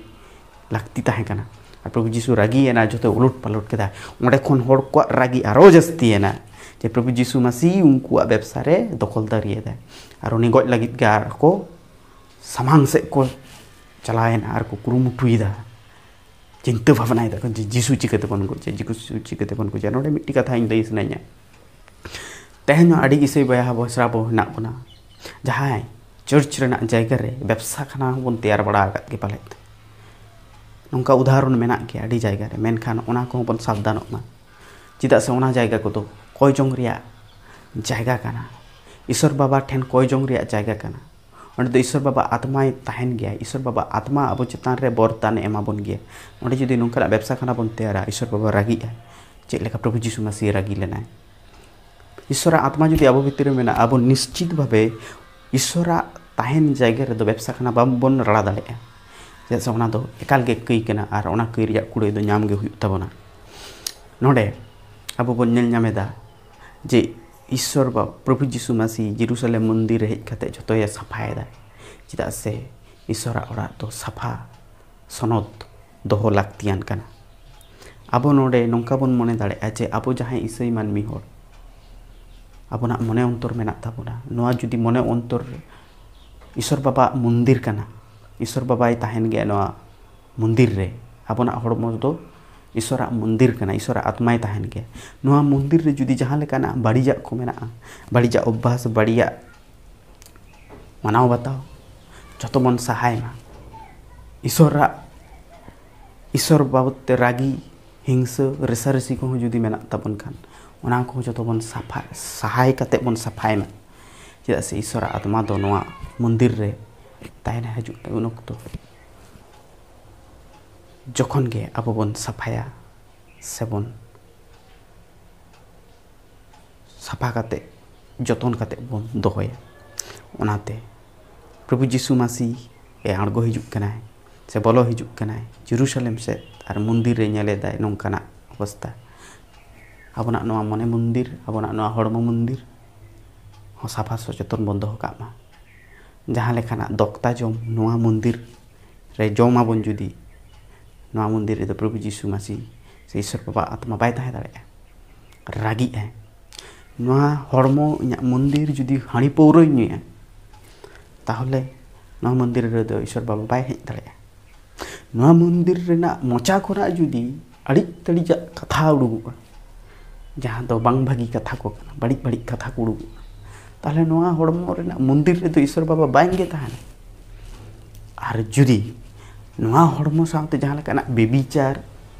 ᱞᱟᱹᱠᱛᱤ ᱛᱟᱦᱮᱸ ᱠᱟᱱᱟ᱾ ᱟᱨ ᱯᱨᱚᱵᱷᱩ ᱡᱤᱥᱩ ᱨᱟᱹᱜᱤᱭᱮᱱᱟ, ᱡᱷᱚᱛᱚ ᱩᱞᱚᱴ ᱯᱟᱞᱚᱴ ᱠᱮᱫᱟ᱾ ᱚᱸᱰᱮ ᱠᱷᱚᱱ ᱦᱚᱲ ᱠᱚᱣᱟᱜ ᱨᱟᱹᱜᱤ ᱟᱨᱚ ᱡᱟᱹᱥᱛᱤᱭᱮᱱᱟ ᱡᱮ ᱯᱨᱚᱵᱷᱩ ᱡᱤᱥᱩ ᱢᱟᱹᱥᱤ ᱩᱱᱠᱩᱣᱟᱜ ᱵᱮᱵᱽᱥᱟ ᱨᱮ ᱫᱚᱠᱷᱚᱞᱫᱟᱨᱤᱭᱮᱫᱟᱭ᱾ ᱟᱨ ᱩᱱᱤ ᱜᱚᱡ ᱞᱟᱹᱜᱤᱫ ᱜᱮ ᱟᱨ ᱠᱚ ᱥᱟᱢᱟᱝ ᱥᱮᱫ ᱠᱚ ᱪᱟᱞᱟᱣᱮᱱᱟ ᱟᱨ ᱠᱚ ᱠᱩᱨᱩᱢᱩᱴᱩᱭᱮᱫᱟ᱾ ᱪᱤᱱᱛᱟᱹ ᱵᱷᱟᱵᱽᱱᱟᱭ ᱫᱟᱠᱚ ᱡᱮ ᱡᱤᱥᱩ ᱪᱤᱠᱟᱹ ᱛᱮᱵᱚᱱ ᱜᱚᱡᱮᱭᱟ, ᱡᱤᱥᱩ ᱪᱤᱠᱟᱹ ᱛᱮᱵᱚᱱ ᱜᱚᱡᱮᱭᱟ᱾ ᱱᱚᱰᱮ ᱢᱤᱫᱴᱤᱡ ᱠᱟᱛᱷᱟᱧ ᱞᱟᱹᱭ ᱥᱟᱱᱟᱧᱟ᱾ ᱛᱮᱦᱮᱧ ᱦᱚᱸ ᱟᱹᱰᱤ ᱤᱥᱟᱹᱭ ᱵᱚᱭᱦᱟ ᱵᱚᱥᱨᱟ ᱵᱚ ᱦᱮᱱᱟᱜ ᱵᱚᱱᱟ, ᱡᱟᱦᱟᱸᱭ ᱪᱟᱨᱪ ᱨᱮᱱᱟᱜ ᱡᱟᱭᱜᱟ ᱨᱮ ᱵᱮᱵᱽᱥᱟ ᱠᱷᱟᱱᱟ ᱦᱚᱸᱵᱚᱱ ᱛᱮᱭᱟᱨ ᱵᱟᱲᱟ ᱟᱠᱟᱫ ᱜᱮ ᱯᱟᱞᱮᱫ᱾ ᱱᱚᱝᱠᱟ ᱩᱫᱟᱦᱚᱨᱚᱱ ᱢᱮᱱᱟᱜ ᱜᱮᱭᱟ ᱟᱹᱰᱤ ᱡᱟᱭᱜᱟ ᱨᱮ, ᱢᱮᱱᱠᱷᱟᱱ ᱚᱱᱟ ᱠᱚᱦᱚᱸ ᱵᱚᱱ ᱥᱟᱵᱫᱷᱟᱱᱚᱜ ᱢᱟ᱾ ᱪᱮᱫᱟᱜ ᱥᱮ ᱚᱱᱟ ᱡᱟᱭᱜᱟ ᱠᱚᱫᱚ ᱠᱚᱭ ᱡᱚᱝ ᱨᱮᱭᱟᱜ ᱡᱟᱭᱜᱟ ᱠᱟᱱᱟ, ᱤᱥᱚᱨ ᱵᱟᱵᱟ ᱴᱷᱮᱱ ᱠᱚᱭ ᱡᱚᱝ ᱨᱮᱭᱟᱜ ᱡᱟᱭᱜᱟ ᱠᱟᱱᱟ᱾ ᱚᱸᱰᱮ ᱫᱚ ᱤᱥᱚᱨ ᱵᱟᱵᱟ ᱟᱛᱢᱟᱭ ᱛᱟᱦᱮᱱ ᱜᱮᱭᱟ᱾ ᱤᱥᱚᱨ ᱵᱟᱵᱟ ᱟᱛᱢᱟ ᱟᱵᱚ ᱪᱮᱛᱟᱱ ᱨᱮ ᱵᱚᱨᱫᱟᱱᱮ ᱮᱢᱟ ᱵᱚᱱ ᱜᱮᱭᱟ᱾ ᱚᱸᱰᱮ ᱡᱩᱫᱤ ᱱᱚᱝᱠᱟᱱᱟᱜ ᱵᱮᱵᱽᱥᱟ ᱠᱷᱟᱱᱟ ᱵᱚᱱ ᱛᱮᱭᱟᱨᱟ, ᱤᱥᱚᱨ ᱵᱟᱵᱟ ᱨᱟᱹᱜᱤᱜᱼᱟᱭ᱾ ᱪᱮᱫ ᱞᱮᱠᱟ ᱯᱨᱚᱵᱷᱩ ᱡᱤᱥᱩ ᱢᱟᱥᱤ ᱨᱟᱹᱜᱤ ᱞᱮᱱᱟᱭ᱾ ᱤᱥᱚᱨᱟᱜ ᱟᱛᱢᱟ ᱡᱩᱫᱤ ᱟᱵᱚ ᱵᱷᱤᱛᱤᱨ ᱨᱮ ᱢᱮᱱᱟᱜᱼᱟ, ᱟᱵᱚ ᱱᱤᱥᱪᱤᱛ ᱵᱷᱟᱵᱮ ᱤᱥᱚᱨᱟᱜ ᱛᱟᱦᱮᱱ ᱡᱟᱭᱜᱟ ᱨᱮᱫᱚ ᱵᱮᱵᱽᱥᱟ ᱠᱷᱟᱱᱟ ᱵᱟᱵᱚᱱ ᱨᱟᱲᱟ ᱫᱟᱲᱮᱭᱟᱜᱼᱟ᱾ ᱪᱮᱫᱟᱜ ᱥᱮ ᱚᱱᱟ ᱫᱚ ᱮᱠᱟᱞ ᱜᱮ ᱠᱟᱹᱭ ᱠᱟᱱᱟ ᱟᱨ ᱚᱱᱟ ᱠᱟᱹᱭ ᱨᱮᱭᱟᱜ ᱠᱩᱲᱟᱹᱭ ᱫᱚ ᱧᱟᱢ ᱜᱮ ᱦᱩᱭᱩᱜ ᱛᱟᱵᱚᱱᱟ᱾ ᱱᱚᱰᱮ ᱟᱵᱚ ᱵᱚᱱ ᱧᱮᱞ ᱧᱟᱢ ᱮᱫᱟ ᱡᱮ ᱤᱥᱚᱨ ᱵᱟ-, ᱯᱨᱚᱵᱷᱩ ᱡᱤᱥᱩ ᱢᱟᱥᱤ ᱡᱮᱨᱩᱥᱟᱞᱮᱢ ᱢᱚᱱᱫᱤᱨ ᱨᱮ ᱦᱮᱡ ᱠᱟᱛᱮ ᱡᱷᱚᱛᱚᱭᱮ ᱥᱟᱯᱷᱟᱭᱮᱫᱟ᱾ ᱪᱮᱫᱟᱜ ᱥᱮ ᱤᱥᱚᱨᱟᱜ ᱚᱲᱟᱜ ᱫᱚ ᱥᱟᱯᱷᱟ ᱥᱚᱱᱚᱛ ᱫᱚᱦᱚ ᱞᱟᱹᱠᱛᱤᱭᱟᱱ ᱠᱟᱱᱟ᱾ ᱟᱵᱚ ᱱᱚᱰᱮ ᱱᱚᱝᱠᱟ ᱵᱚᱱ ᱢᱚᱱᱮ ᱫᱟᱲᱮᱭᱟᱜᱼᱟ ᱡᱮ ᱟᱵᱚ ᱡᱟᱦᱟᱸᱭ ᱤᱥᱟᱹᱭ ᱢᱟᱹᱱᱢᱤ ᱦᱚᱲ, ᱟᱵᱚᱱᱟᱜ ᱢᱚᱱᱮ ᱚᱱᱛᱚᱨ ᱢᱮᱱᱟᱜ ᱛᱟᱵᱚᱱᱟ᱾ ᱱᱚᱣᱟ ᱡᱩᱫᱤ ᱢᱚᱱᱮ ᱚᱱᱛᱚᱨ ᱨᱮ ᱤᱥᱚᱨ ᱵᱟᱵᱟᱣᱟᱜ ᱢᱚᱱᱫᱤᱨ ᱠᱟᱱᱟ, ᱤᱥᱚᱨ ᱵᱟᱵᱟᱭ ᱛᱟᱦᱮᱱ ᱜᱮᱭᱟ ᱱᱚᱣᱟ ᱢᱚᱱᱫᱤᱨ ᱨᱮ, ᱟᱵᱚᱱᱟᱜ ᱦᱚᱲᱢᱚ ᱫᱚ ᱤᱥᱚᱨᱟᱜ ᱢᱚᱱᱫᱤᱨ ᱠᱟᱱᱟ, ᱤᱥᱚᱨᱟᱜ ᱟᱛᱢᱟᱭ ᱛᱟᱦᱮᱱ ᱜᱮᱭᱟ᱾ ᱱᱚᱣᱟ ᱢᱚᱱᱫᱤᱨ ᱨᱮ ᱡᱩᱫᱤ ᱡᱟᱦᱟᱸ ᱞᱮᱠᱟᱱᱟᱜ ᱵᱟᱹᱲᱤᱡᱟᱜ ᱠᱚ ᱢᱮᱱᱟᱜᱼᱟ, ᱵᱟᱹᱲᱤᱡᱟᱜ ᱚᱵᱵᱷᱟᱥ, ᱵᱟᱹᱲᱤᱡᱟᱜ ᱢᱟᱱᱟᱣ ᱵᱟᱛᱟᱣ, ᱡᱚᱛᱚ ᱵᱚᱱ ᱥᱟᱦᱟᱭ ᱢᱟ᱾ ᱤᱥᱚᱨᱟᱜ, ᱤᱥᱚᱨ ᱵᱟᱵᱚᱫ ᱛᱮ ᱨᱟᱹᱜᱤ, ᱦᱤᱝᱥᱟᱹ, ᱨᱮᱥᱟᱨᱮᱥᱤ ᱠᱚᱦᱚᱸ ᱡᱩᱫᱤ ᱢᱮᱱᱟᱜ ᱛᱟᱵᱚᱱ ᱠᱷᱟᱱ, ᱚᱱᱟ ᱠᱚᱦᱚᱸ ᱡᱚᱛᱚ ᱵᱚᱱ ᱥᱟᱯᱷᱟ, ᱥᱟᱦᱟᱭ ᱠᱟᱛᱮ ᱵᱚᱱ ᱥᱟᱯᱷᱟᱭ ᱢᱟ᱾ ᱪᱮᱫᱟᱜ ᱥᱮ ᱤᱥᱚᱨᱟᱜ ᱟᱛᱢᱟ ᱫᱚ ᱱᱚᱣᱟ ᱢᱚᱱᱫᱤᱨ ᱨᱮ ᱛᱟᱦᱮᱱ ᱦᱤᱡᱩᱜ ᱩᱱ ᱚᱠᱛᱚ, ᱡᱚᱠᱷᱚᱱ ᱜᱮ ᱟᱵᱚ ᱵᱚᱱ ᱥᱟᱯᱷᱟᱭᱟ ᱥᱮᱵᱚᱱ ᱥᱟᱯᱷᱟ ᱠᱟᱛᱮ, ᱡᱚᱛᱚᱱ ᱠᱟᱛᱮ ᱵᱚᱱ ᱫᱚᱦᱚᱭᱟ᱾ ᱚᱱᱟᱛᱮ ᱯᱨᱚᱵᱷᱩ ᱡᱤᱥᱩ ᱢᱟᱥᱤ ᱮ ᱟᱬᱜᱚ ᱦᱤᱡᱩᱜ ᱠᱟᱱᱟᱭ ᱥᱮ ᱵᱚᱞᱚ ᱦᱤᱡᱩᱜ ᱠᱟᱱᱟᱭ ᱡᱮᱨᱩᱥᱟᱞᱮᱢ ᱥᱮᱫ, ᱟᱨ ᱢᱚᱱᱫᱤᱨ ᱨᱮ ᱧᱮᱞᱮᱫᱟᱭ ᱱᱚᱝᱠᱟᱱᱟᱜ ᱚᱵᱚᱥᱛᱟ᱾ ᱟᱵᱚᱱᱟᱜ ᱱᱚᱣᱟ ᱢᱚᱱᱮ ᱢᱚᱱᱫᱤᱨ, ᱟᱵᱚᱱᱟᱜ ᱱᱚᱣᱟ ᱦᱚᱲᱢᱚ ᱢᱚᱱᱫᱤᱨ ᱦᱚᱸ ᱥᱟᱯᱷᱟ ᱥᱚᱪᱮᱛᱚᱱ ᱵᱚᱱ ᱫᱚᱦᱚ ᱠᱟᱜ ᱢᱟ᱾ ᱡᱟᱦᱟᱸ ᱞᱮᱠᱟᱱᱟᱜ ᱫᱚᱠᱛᱟ ᱡᱚᱢ ᱱᱚᱣᱟ ᱢᱚᱱᱫᱤᱨ ᱨᱮ ᱡᱚᱢᱟᱵᱚᱱ ᱡᱩᱫᱤ, ᱱᱚᱣᱟ ᱢᱚᱱᱫᱤᱨ ᱨᱮᱫᱚ ᱯᱨᱚᱵᱷᱩ ᱡᱤᱥᱩ ᱢᱟᱥᱤ ᱥᱮ ᱤᱥᱚᱨ ᱵᱟᱵᱟ ᱟᱛᱢᱟ ᱵᱟᱭ ᱛᱟᱦᱮᱸ ᱫᱟᱲᱮᱭᱟᱜᱼᱟ, ᱨᱟᱹᱜᱤᱜᱼᱟᱭ᱾ ᱱᱚᱣᱟ ᱦᱚᱲᱢᱚ ᱤᱧᱟᱹᱜ ᱢᱚᱱᱫᱤᱨ ᱡᱩᱫᱤ ᱦᱟᱺᱰᱤ ᱯᱟᱹᱣᱨᱟᱹᱧ ᱧᱩᱭᱟ, ᱛᱟᱦᱚᱞᱮ ᱱᱚᱣᱟ ᱢᱚᱱᱫᱤᱨ ᱨᱮᱫᱚ ᱤᱥᱚᱨ ᱵᱟᱵᱟ ᱵᱟᱭ ᱦᱮᱡ ᱫᱟᱲᱮᱭᱟᱜᱼᱟ᱾ ᱱᱚᱣᱟ ᱢᱚᱱᱫᱤᱨ ᱨᱮᱱᱟᱜ ᱢᱚᱪᱟ ᱠᱷᱚᱱᱟᱜ ᱡᱩᱫᱤ ᱟᱹᱲᱤᱡ ᱛᱟᱹᱲᱤᱡᱟᱜ ᱠᱟᱛᱷᱟ ᱩᱰᱩᱠᱚᱜᱼᱟ, ᱡᱟᱦᱟᱸ ᱫᱚ ᱵᱟᱝ ᱵᱷᱟᱹᱜᱤ ᱠᱟᱛᱷᱟ ᱠᱚ ᱠᱟᱱᱟ, ᱵᱟᱹᱲᱤᱡ ᱵᱟᱹᱲᱤᱡ ᱠᱟᱛᱷᱟ ᱠᱚ ᱩᱰᱩᱠᱚᱜᱼᱟ, ᱛᱟᱦᱚᱞᱮ ᱱᱚᱣᱟ ᱦᱚᱲᱢᱚ ᱨᱮᱱᱟᱜ ᱢᱚᱱᱫᱤᱨ ᱨᱮᱫᱚ ᱤᱥᱚᱨ ᱵᱟᱵᱟ ᱵᱟᱝ ᱜᱮ ᱛᱟᱦᱮᱱᱟ᱾ ᱟᱨ ᱡᱩᱫᱤ ᱱᱚᱣᱟ ᱦᱚᱲᱢᱚ ᱥᱟᱶᱛᱮ ᱡᱟᱦᱟᱸ ᱞᱮᱠᱟᱱᱟᱜ ᱵᱮᱵᱤᱪᱟᱨ,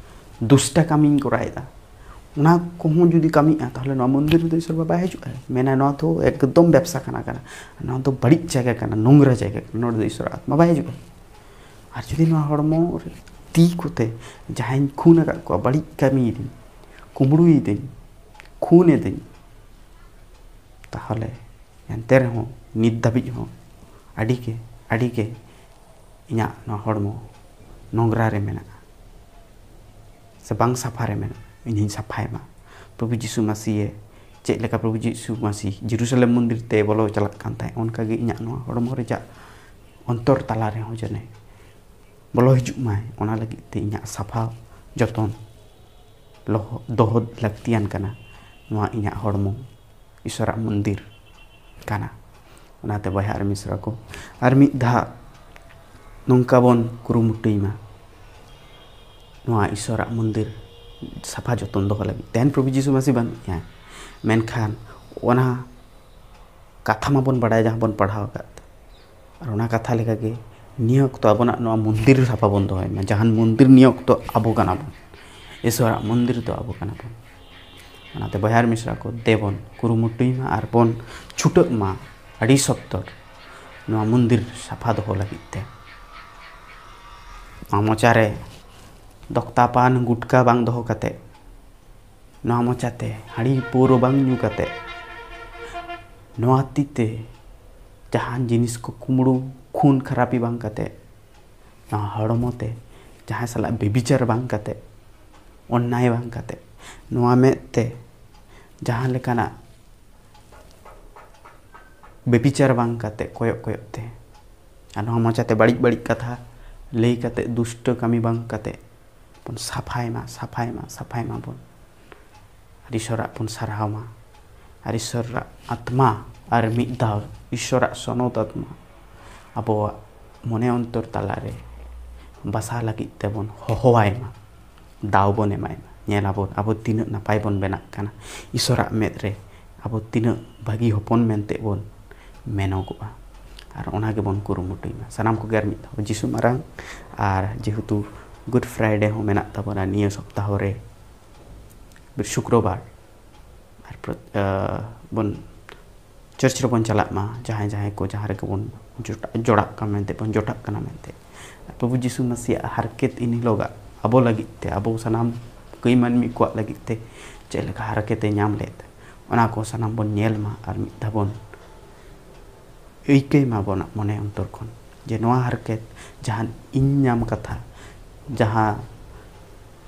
ᱫᱩᱥᱴᱟ ᱠᱟᱹᱢᱤᱧ ᱠᱚᱨᱟᱣᱮᱫᱟ, ᱚᱱᱟ ᱠᱚᱦᱚᱸ ᱡᱩᱫᱤ ᱠᱟᱹᱢᱤᱜᱼᱟ, ᱛᱟᱦᱚᱞᱮ ᱱᱚᱣᱟ ᱢᱚᱱᱫᱤᱨ ᱨᱮᱫᱚ ᱤᱥᱚᱨ ᱵᱟᱵᱟ ᱵᱟᱭ ᱦᱤᱡᱩᱜᱼᱟ᱾ ᱢᱮᱱᱟ, ᱱᱚᱣᱟ ᱫᱚ ᱮᱠᱫᱚᱢ ᱵᱮᱵᱽᱥᱟ ᱠᱟᱱᱟ, ᱠᱟᱱᱟ, ᱱᱚᱣᱟ ᱫᱚ ᱵᱟᱹᱲᱤᱡ ᱡᱟᱭᱜᱟ ᱠᱟᱱᱟ, ᱱᱚᱝᱨᱟ ᱡᱟᱭᱜᱟ ᱠᱟᱱᱟ, ᱱᱚᱰᱮ ᱫᱚ ᱤᱥᱚᱨ ᱟᱛᱢᱟ ᱵᱟᱭ ᱦᱤᱡᱩᱜᱼᱟ᱾ ᱟᱨ ᱡᱩᱫᱤ ᱱᱚᱣᱟ ᱦᱚᱲᱢᱚ ᱨᱮ ᱛᱤ ᱠᱚᱛᱮ ᱡᱟᱦᱟᱸᱭᱤᱧ ᱠᱷᱩᱱ ᱟᱠᱟᱫ ᱠᱚᱣᱟ, ᱵᱟᱹᱲᱤᱡ ᱠᱟᱹᱢᱤᱭᱮᱫᱟᱹᱧ, ᱠᱩᱢᱵᱽᱲᱩᱭᱮᱫᱟᱹᱧ, ᱠᱷᱩᱱ ᱮᱫᱟᱹᱧ, ᱛᱟᱦᱚᱞᱮ ᱮᱱᱛᱮ ᱨᱮᱦᱚᱸ ᱱᱤᱛ ᱫᱷᱟᱹᱵᱤᱡ ᱦᱚᱸ ᱟᱹᱰᱤ ᱜᱮ, ᱟᱹᱰᱤ ᱜᱮ ᱤᱧᱟᱹᱜ ᱱᱚᱣᱟ ᱦᱚᱲᱢᱚ ᱱᱚᱝᱨᱟ ᱨᱮ ᱢᱮᱱᱟᱜᱼᱟ, ᱥᱮ ᱵᱟᱝ ᱥᱟᱯᱷᱟ ᱨᱮ ᱢᱮᱱᱟᱜᱼᱟ᱾ ᱤᱧᱤᱧ ᱥᱟᱯᱷᱟᱭ ᱢᱟ᱾ ᱯᱨᱚᱵᱷᱩ ᱡᱤᱥᱩ ᱢᱟᱥᱤᱭᱮ, ᱪᱮᱫ ᱞᱮᱠᱟ ᱯᱨᱚᱵᱷᱩ ᱡᱤᱥᱩ ᱢᱟᱥᱤ ᱡᱮᱨᱩᱥᱟᱞᱮᱢ ᱢᱚᱱᱫᱤᱨ ᱛᱮ ᱵᱚᱞᱚ ᱪᱟᱞᱟᱜ ᱠᱟᱱ ᱛᱟᱦᱮᱸᱫ, ᱚᱱᱠᱟᱜᱮ ᱤᱧᱟᱹᱜ ᱱᱚᱣᱟ ᱦᱚᱲᱢᱚ ᱨᱮᱭᱟᱜ ᱚᱱᱛᱚᱨ ᱛᱟᱞᱟ ᱨᱮᱦᱚᱸ ᱡᱮᱱᱮ ᱵᱚᱞᱚ ᱦᱤᱡᱩᱜ ᱢᱟᱭ, ᱚᱱᱟ ᱞᱟᱹᱜᱤᱫ ᱛᱮ ᱤᱧᱟᱹᱜ ᱥᱟᱯᱷᱟ ᱡᱚᱛᱚᱱ ᱞᱚᱦᱚ-, ᱫᱚᱦᱚ ᱞᱟᱹᱠᱛᱤᱭᱟᱱ ᱠᱟᱱᱟ᱾ ᱱᱚᱣᱟ ᱤᱧᱟᱹᱜ ᱦᱚᱲᱢᱚ ᱤᱥᱚᱨᱟᱜ ᱢᱚᱱᱫᱤᱨ ᱠᱟᱱᱟ᱾ ᱚᱱᱟᱛᱮ ᱵᱚᱭᱦᱟ ᱟᱨ ᱢᱤᱥᱨᱟ ᱠᱚ, ᱟᱨ ᱢᱤᱫ ᱫᱷᱟᱣ ᱱᱚᱝᱠᱟ ᱵᱚᱱ ᱠᱩᱨᱩᱢᱩᱴᱩᱭ ᱢᱟ ᱱᱚᱣᱟ ᱤᱥᱚᱨᱟᱜ ᱢᱚᱱᱫᱤᱨ ᱥᱟᱯᱷᱟ ᱡᱚᱛᱚᱱ ᱫᱚᱦᱚ ᱞᱟᱹᱜᱤᱫ᱾ ᱛᱮᱦᱮᱧ ᱯᱨᱚᱵᱷᱩ ᱡᱤᱥᱩ ᱢᱟᱹᱥᱤ ᱵᱟᱹᱱᱩᱜ ᱮᱭᱟ, ᱢᱮᱱᱠᱷᱟᱱ ᱚᱱᱟ ᱠᱟᱛᱷᱟ ᱢᱟᱵᱚᱱ ᱵᱟᱲᱟᱭᱟ ᱡᱟᱦᱟᱸ ᱵᱚᱱ ᱯᱟᱲᱦᱟᱣ ᱟᱠᱟᱫ᱾ ᱟᱨ ᱚᱱᱟ ᱠᱟᱛᱷᱟ ᱞᱮᱠᱟᱜᱮ ᱱᱤᱭᱟᱹ ᱚᱠᱛᱚ ᱟᱵᱚᱱᱟᱜ ᱱᱚᱣᱟ ᱢᱚᱱᱫᱤᱨ ᱥᱟᱯᱷᱟ ᱵᱚᱱ ᱫᱚᱦᱚᱭ ᱢᱟ, ᱡᱟᱦᱟᱸ ᱢᱚᱱᱫᱤᱨ ᱱᱤᱭᱟᱹ ᱚᱠᱛᱚ ᱟᱵᱚ ᱠᱟᱱᱟ ᱵᱚᱱ, ᱤᱥᱚᱨᱟᱜ ᱢᱚᱱᱫᱤᱨ ᱫᱚ ᱟᱵᱚ ᱠᱟᱱᱟ ᱵᱚᱱ᱾ ᱚᱱᱟᱛᱮ ᱵᱚᱭᱦᱟ ᱟᱨ ᱢᱤᱥᱨᱟ ᱠᱚ, ᱫᱮᱵᱚᱱ ᱠᱩᱨᱩᱢᱩᱴᱩᱭ ᱢᱟ ᱟᱨ ᱵᱚᱱ ᱪᱷᱩᱴᱟᱹᱜ ᱢᱟ ᱟᱹᱰᱤ ᱥᱚᱠᱛᱚ ᱱᱚᱣᱟ ᱢᱚᱱᱫᱤᱨ ᱥᱟᱯᱷᱟ ᱫᱚᱦᱚ ᱞᱟᱹᱜᱤᱫ ᱛᱮ᱾ ᱱᱚᱣᱟ ᱢᱚᱪᱟᱨᱮ ᱫᱚᱠᱛᱟ ᱯᱟᱱ ᱜᱩᱴᱠᱟ ᱵᱟᱝ ᱫᱚᱦᱚ ᱠᱟᱛᱮ, ᱱᱚᱣᱟ ᱢᱚᱪᱟᱛᱮ ᱦᱟᱺᱰᱤ ᱯᱟᱹᱣᱨᱟᱹ ᱵᱟᱝ ᱧᱩ ᱠᱟᱛᱮ, ᱱᱚᱣᱟ ᱛᱤᱛᱮ ᱡᱟᱦᱟᱱ ᱡᱤᱱᱤᱥ ᱠᱚ ᱠᱩᱢᱵᱽᱲᱩ ᱠᱷᱩᱱ ᱠᱷᱟᱨᱟᱯᱤ ᱵᱟᱝ ᱠᱟᱛᱮ, ᱱᱚᱣᱟ ᱦᱚᱲᱢᱚ ᱛᱮ ᱡᱟᱦᱟᱸᱭ ᱥᱟᱞᱟᱜ ᱵᱮᱵᱤᱪᱟᱨ ᱵᱟᱝ ᱠᱟᱛᱮ, ᱚᱱᱱᱟᱭ ᱵᱟᱝ ᱠᱟᱛᱮ, ᱱᱚᱣᱟ ᱢᱮᱫ ᱛᱮ ᱡᱟᱦᱟᱸ ᱞᱮᱠᱟᱱᱟᱜ ᱵᱮᱵᱤᱪᱟᱨ ᱵᱟᱝ ᱠᱟᱛᱮ, ᱠᱚᱭᱚᱜ ᱠᱚᱭᱚᱜ ᱛᱮ, ᱟᱨ ᱱᱚᱣᱟ ᱢᱚᱪᱟᱛᱮ ᱵᱟᱹᱲᱤᱡ ᱵᱟᱹᱲᱤᱡ ᱠᱟᱛᱷᱟ ᱞᱟᱹᱭ ᱠᱟᱛᱮ, ᱫᱩᱥᱴᱚ ᱠᱟᱹᱢᱤ ᱵᱟᱝ ᱠᱟᱛᱮ ᱵᱚᱱ ᱥᱟᱯᱷᱟᱭ ᱢᱟ, ᱥᱟᱯᱷᱟᱭ ᱢᱟ, ᱥᱟᱯᱷᱟᱭ ᱢᱟᱵᱚᱱ᱾ ᱟᱨ ᱤᱥᱚᱨᱟᱜ ᱵᱚᱱ ᱥᱟᱨᱦᱟᱣ ᱢᱟ᱾ ᱟᱨ ᱤᱥᱚᱨᱟᱜ ᱟᱛᱢᱟ, ᱟᱨ ᱢᱤᱫ ᱫᱷᱟᱣ ᱤᱥᱚᱨᱟᱜ ᱥᱚᱱᱚᱛ ᱟᱛᱢᱟ ᱟᱵᱚᱣᱟᱜ ᱢᱚᱱᱮ ᱚᱱᱛᱚᱨ ᱛᱟᱞᱟᱨᱮ ᱵᱟᱥᱟ ᱞᱟᱹᱜᱤᱫ ᱛᱮᱵᱚᱱ ᱦᱚᱦᱚᱣᱟᱭ ᱢᱟ, ᱫᱟᱣ ᱵᱚᱱ ᱮᱢᱟᱭ ᱢᱟ᱾ ᱧᱮᱞ ᱟᱵᱚᱱ, ᱟᱵᱚ ᱛᱤᱱᱟᱹᱜ ᱱᱟᱯᱟᱭ ᱵᱚᱱ ᱵᱮᱱᱟᱜ ᱠᱟᱱᱟ, ᱤᱥᱚᱨᱟᱜ ᱢᱮᱫ ᱨᱮ ᱟᱵᱚ ᱛᱤᱱᱟᱹᱜ ᱵᱷᱟᱹᱜᱤ ᱦᱚᱯᱚᱱ ᱢᱮᱱᱛᱮ ᱵᱚᱱ ᱢᱮᱱᱚᱜᱚᱜᱼᱟ᱾ ᱟᱨ ᱚᱱᱟ ᱜᱮᱵᱚᱱ ᱠᱩᱨᱩᱢᱩᱴᱩᱭ ᱢᱟ ᱥᱟᱱᱟᱢ ᱠᱚᱜᱮ᱾ ᱟᱨ ᱢᱤᱫ ᱫᱷᱟᱣ ᱡᱤᱥᱩ ᱢᱟᱨᱟᱝ, ᱟᱨ ᱡᱮᱦᱮᱛᱩ Good Friday ᱦᱚᱸ ᱢᱮᱱᱟᱜ ᱛᱟᱵᱚᱱᱟ ᱱᱤᱭᱟᱹ ᱥᱚᱯᱛᱟᱦᱚ ᱨᱮ, ᱥᱩᱠᱨᱚᱵᱟᱨ, ᱟᱨ ᱯᱨᱚ-, ᱟᱸ, ᱵᱚᱱ ᱪᱟᱨᱪ ᱨᱮᱵᱚᱱ ᱪᱟᱞᱟᱜ ᱢᱟ, ᱡᱟᱦᱟᱸᱭ ᱡᱟᱦᱟᱸᱭ ᱠᱚ ᱡᱟᱦᱟᱸ ᱨᱮᱜᱮ ᱵᱚᱱ ᱡᱚᱴᱟ-, ᱡᱚᱲᱟᱜ ᱠᱟᱱ ᱢᱮᱱᱛᱮ ᱵᱚᱱ ᱡᱚᱴᱟᱜ ᱠᱟᱱᱟ ᱢᱮᱱᱛᱮ᱾ ᱟᱨ ᱯᱨᱚᱵᱷᱩ ᱡᱤᱥᱩ ᱢᱟᱥᱤᱭᱟᱜ ᱦᱟᱨᱠᱮᱛ ᱤᱱ ᱦᱤᱞᱳᱜᱟᱜ ᱟᱵᱚ ᱞᱟᱹᱜᱤᱫ ᱛᱮ, ᱟᱵᱚ ᱥᱟᱱᱟᱢ ᱠᱟᱹᱭ ᱢᱟᱹᱱᱢᱤ ᱠᱚᱣᱟᱜ ᱞᱟᱹᱜᱤᱫ ᱛᱮ ᱪᱮᱫ ᱞᱮᱠᱟ ᱦᱟᱨᱠᱮᱛ ᱮ ᱧᱟᱢ ᱞᱮᱫ, ᱚᱱᱟ ᱠᱚ ᱥᱟᱱᱟᱢ ᱵᱚᱱ ᱧᱮᱞ ᱢᱟ ᱟᱨ ᱢᱤᱫ ᱫᱷᱟᱣ ᱵᱚᱱ ᱟᱹᱭᱠᱟᱹᱭ ᱢᱟ ᱟᱵᱚᱱᱟᱜ ᱢᱚᱱᱮ ᱚᱱᱛᱚᱨ ᱠᱷᱚᱱ, ᱡᱮ ᱱᱚᱣᱟ ᱦᱟᱨᱠᱮᱛ ᱡᱟᱦᱟᱸ ᱤᱧ ᱧᱟᱢ ᱠᱟᱛᱷᱟ, ᱡᱟᱦᱟᱸ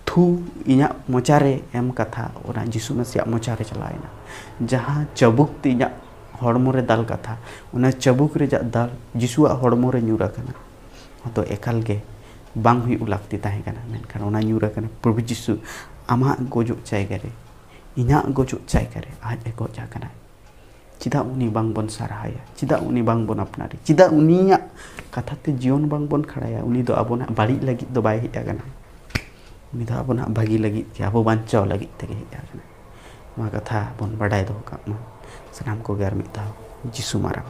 ᱛᱷᱩ ᱤᱧᱟᱹᱜ ᱢᱚᱪᱟᱨᱮ ᱮᱢ ᱠᱟᱛᱷᱟ, ᱚᱱᱟ ᱡᱤᱥᱩ ᱢᱟᱥᱤᱭᱟᱜ ᱢᱚᱪᱟᱨᱮ ᱪᱟᱞᱟᱣ ᱮᱱᱟ᱾ ᱡᱟᱦᱟᱸ ᱪᱟᱹᱵᱩᱠ ᱛᱮ ᱤᱧᱟᱹᱜ ᱦᱚᱲᱢᱚ ᱨᱮ ᱫᱟᱞ ᱠᱟᱛᱷᱟ, ᱚᱱᱟ ᱪᱟᱹᱵᱩᱠ ᱨᱮᱭᱟᱜ ᱫᱟᱞ ᱡᱤᱥᱩᱣᱟᱜ ᱦᱚᱲᱢᱚ ᱨᱮ ᱧᱩᱨ ᱟᱠᱟᱱᱟ᱾ ᱚᱱᱟ ᱫᱚ ᱮᱠᱟᱞ ᱜᱮ ᱵᱟᱝ ᱦᱩᱭᱩᱜ ᱞᱟᱹᱠᱛᱤ ᱛᱟᱦᱮᱸ ᱠᱟᱱᱟ, ᱢᱮᱱᱠᱷᱟᱱ ᱚᱱᱟ ᱧᱩᱨ ᱟᱠᱟᱱᱟ᱾ ᱯᱨᱚᱵᱷᱩ ᱡᱤᱥᱩ ᱟᱢᱟᱜ ᱜᱚᱡᱚᱜ ᱡᱟᱭᱜᱟ ᱨᱮ, ᱤᱧᱟᱹᱜ ᱜᱚᱡᱚᱜ ᱡᱟᱭᱜᱟ ᱨᱮ ᱟᱡ ᱮ ᱜᱚᱡ ᱟᱠᱟᱱᱟᱭ᱾ ᱪᱮᱫᱟᱜ ᱩᱱᱤ ᱵᱟᱝ ᱵᱚᱱ ᱥᱟᱨᱦᱟᱣᱮᱭᱟ? ᱪᱮᱫᱟᱜ ᱩᱱᱤ ᱵᱟᱝ ᱵᱚᱱ ᱟᱯᱱᱟᱨᱮᱭᱟ? ᱪᱮᱫᱟᱜ ᱩᱱᱤᱭᱟᱜ ᱠᱟᱛᱷᱟ ᱛᱮ ᱡᱤᱭᱚᱱ ᱵᱟᱝ ᱵᱚᱱ ᱠᱷᱟᱸᱰᱟᱭᱟ? ᱩᱱᱤ ᱫᱚ ᱟᱵᱚᱱᱟᱜ ᱵᱟᱹᱲᱤᱡ ᱞᱟᱹᱜᱤᱫ ᱫᱚ ᱵᱟᱭ ᱦᱮᱡ ᱟᱠᱟᱱᱟ᱾ ᱩᱱᱤ ᱫᱚ ᱟᱵᱚᱱᱟᱜ ᱵᱷᱟᱹᱜᱤ ᱞᱟᱹᱜᱤᱫ ᱜᱮ, ᱟᱵᱚ ᱵᱟᱧᱪᱟᱣ ᱞᱟᱹᱜᱤᱫ ᱛᱮᱜᱮ ᱦᱮᱡ ᱟᱠᱟᱱᱟ᱾ ᱱᱚᱣᱟ ᱠᱟᱛᱷᱟ ᱵᱚᱱ ᱵᱟᱰᱟᱭ ᱫᱚᱦᱚ ᱠᱟᱜ ᱢᱟ ᱥᱟᱱᱟᱢ ᱠᱚᱜᱮ᱾ ᱟᱨ ᱢᱤᱫ ᱫᱷᱟᱣ ᱡᱤᱥᱩ ᱢᱟᱨᱟᱝ᱾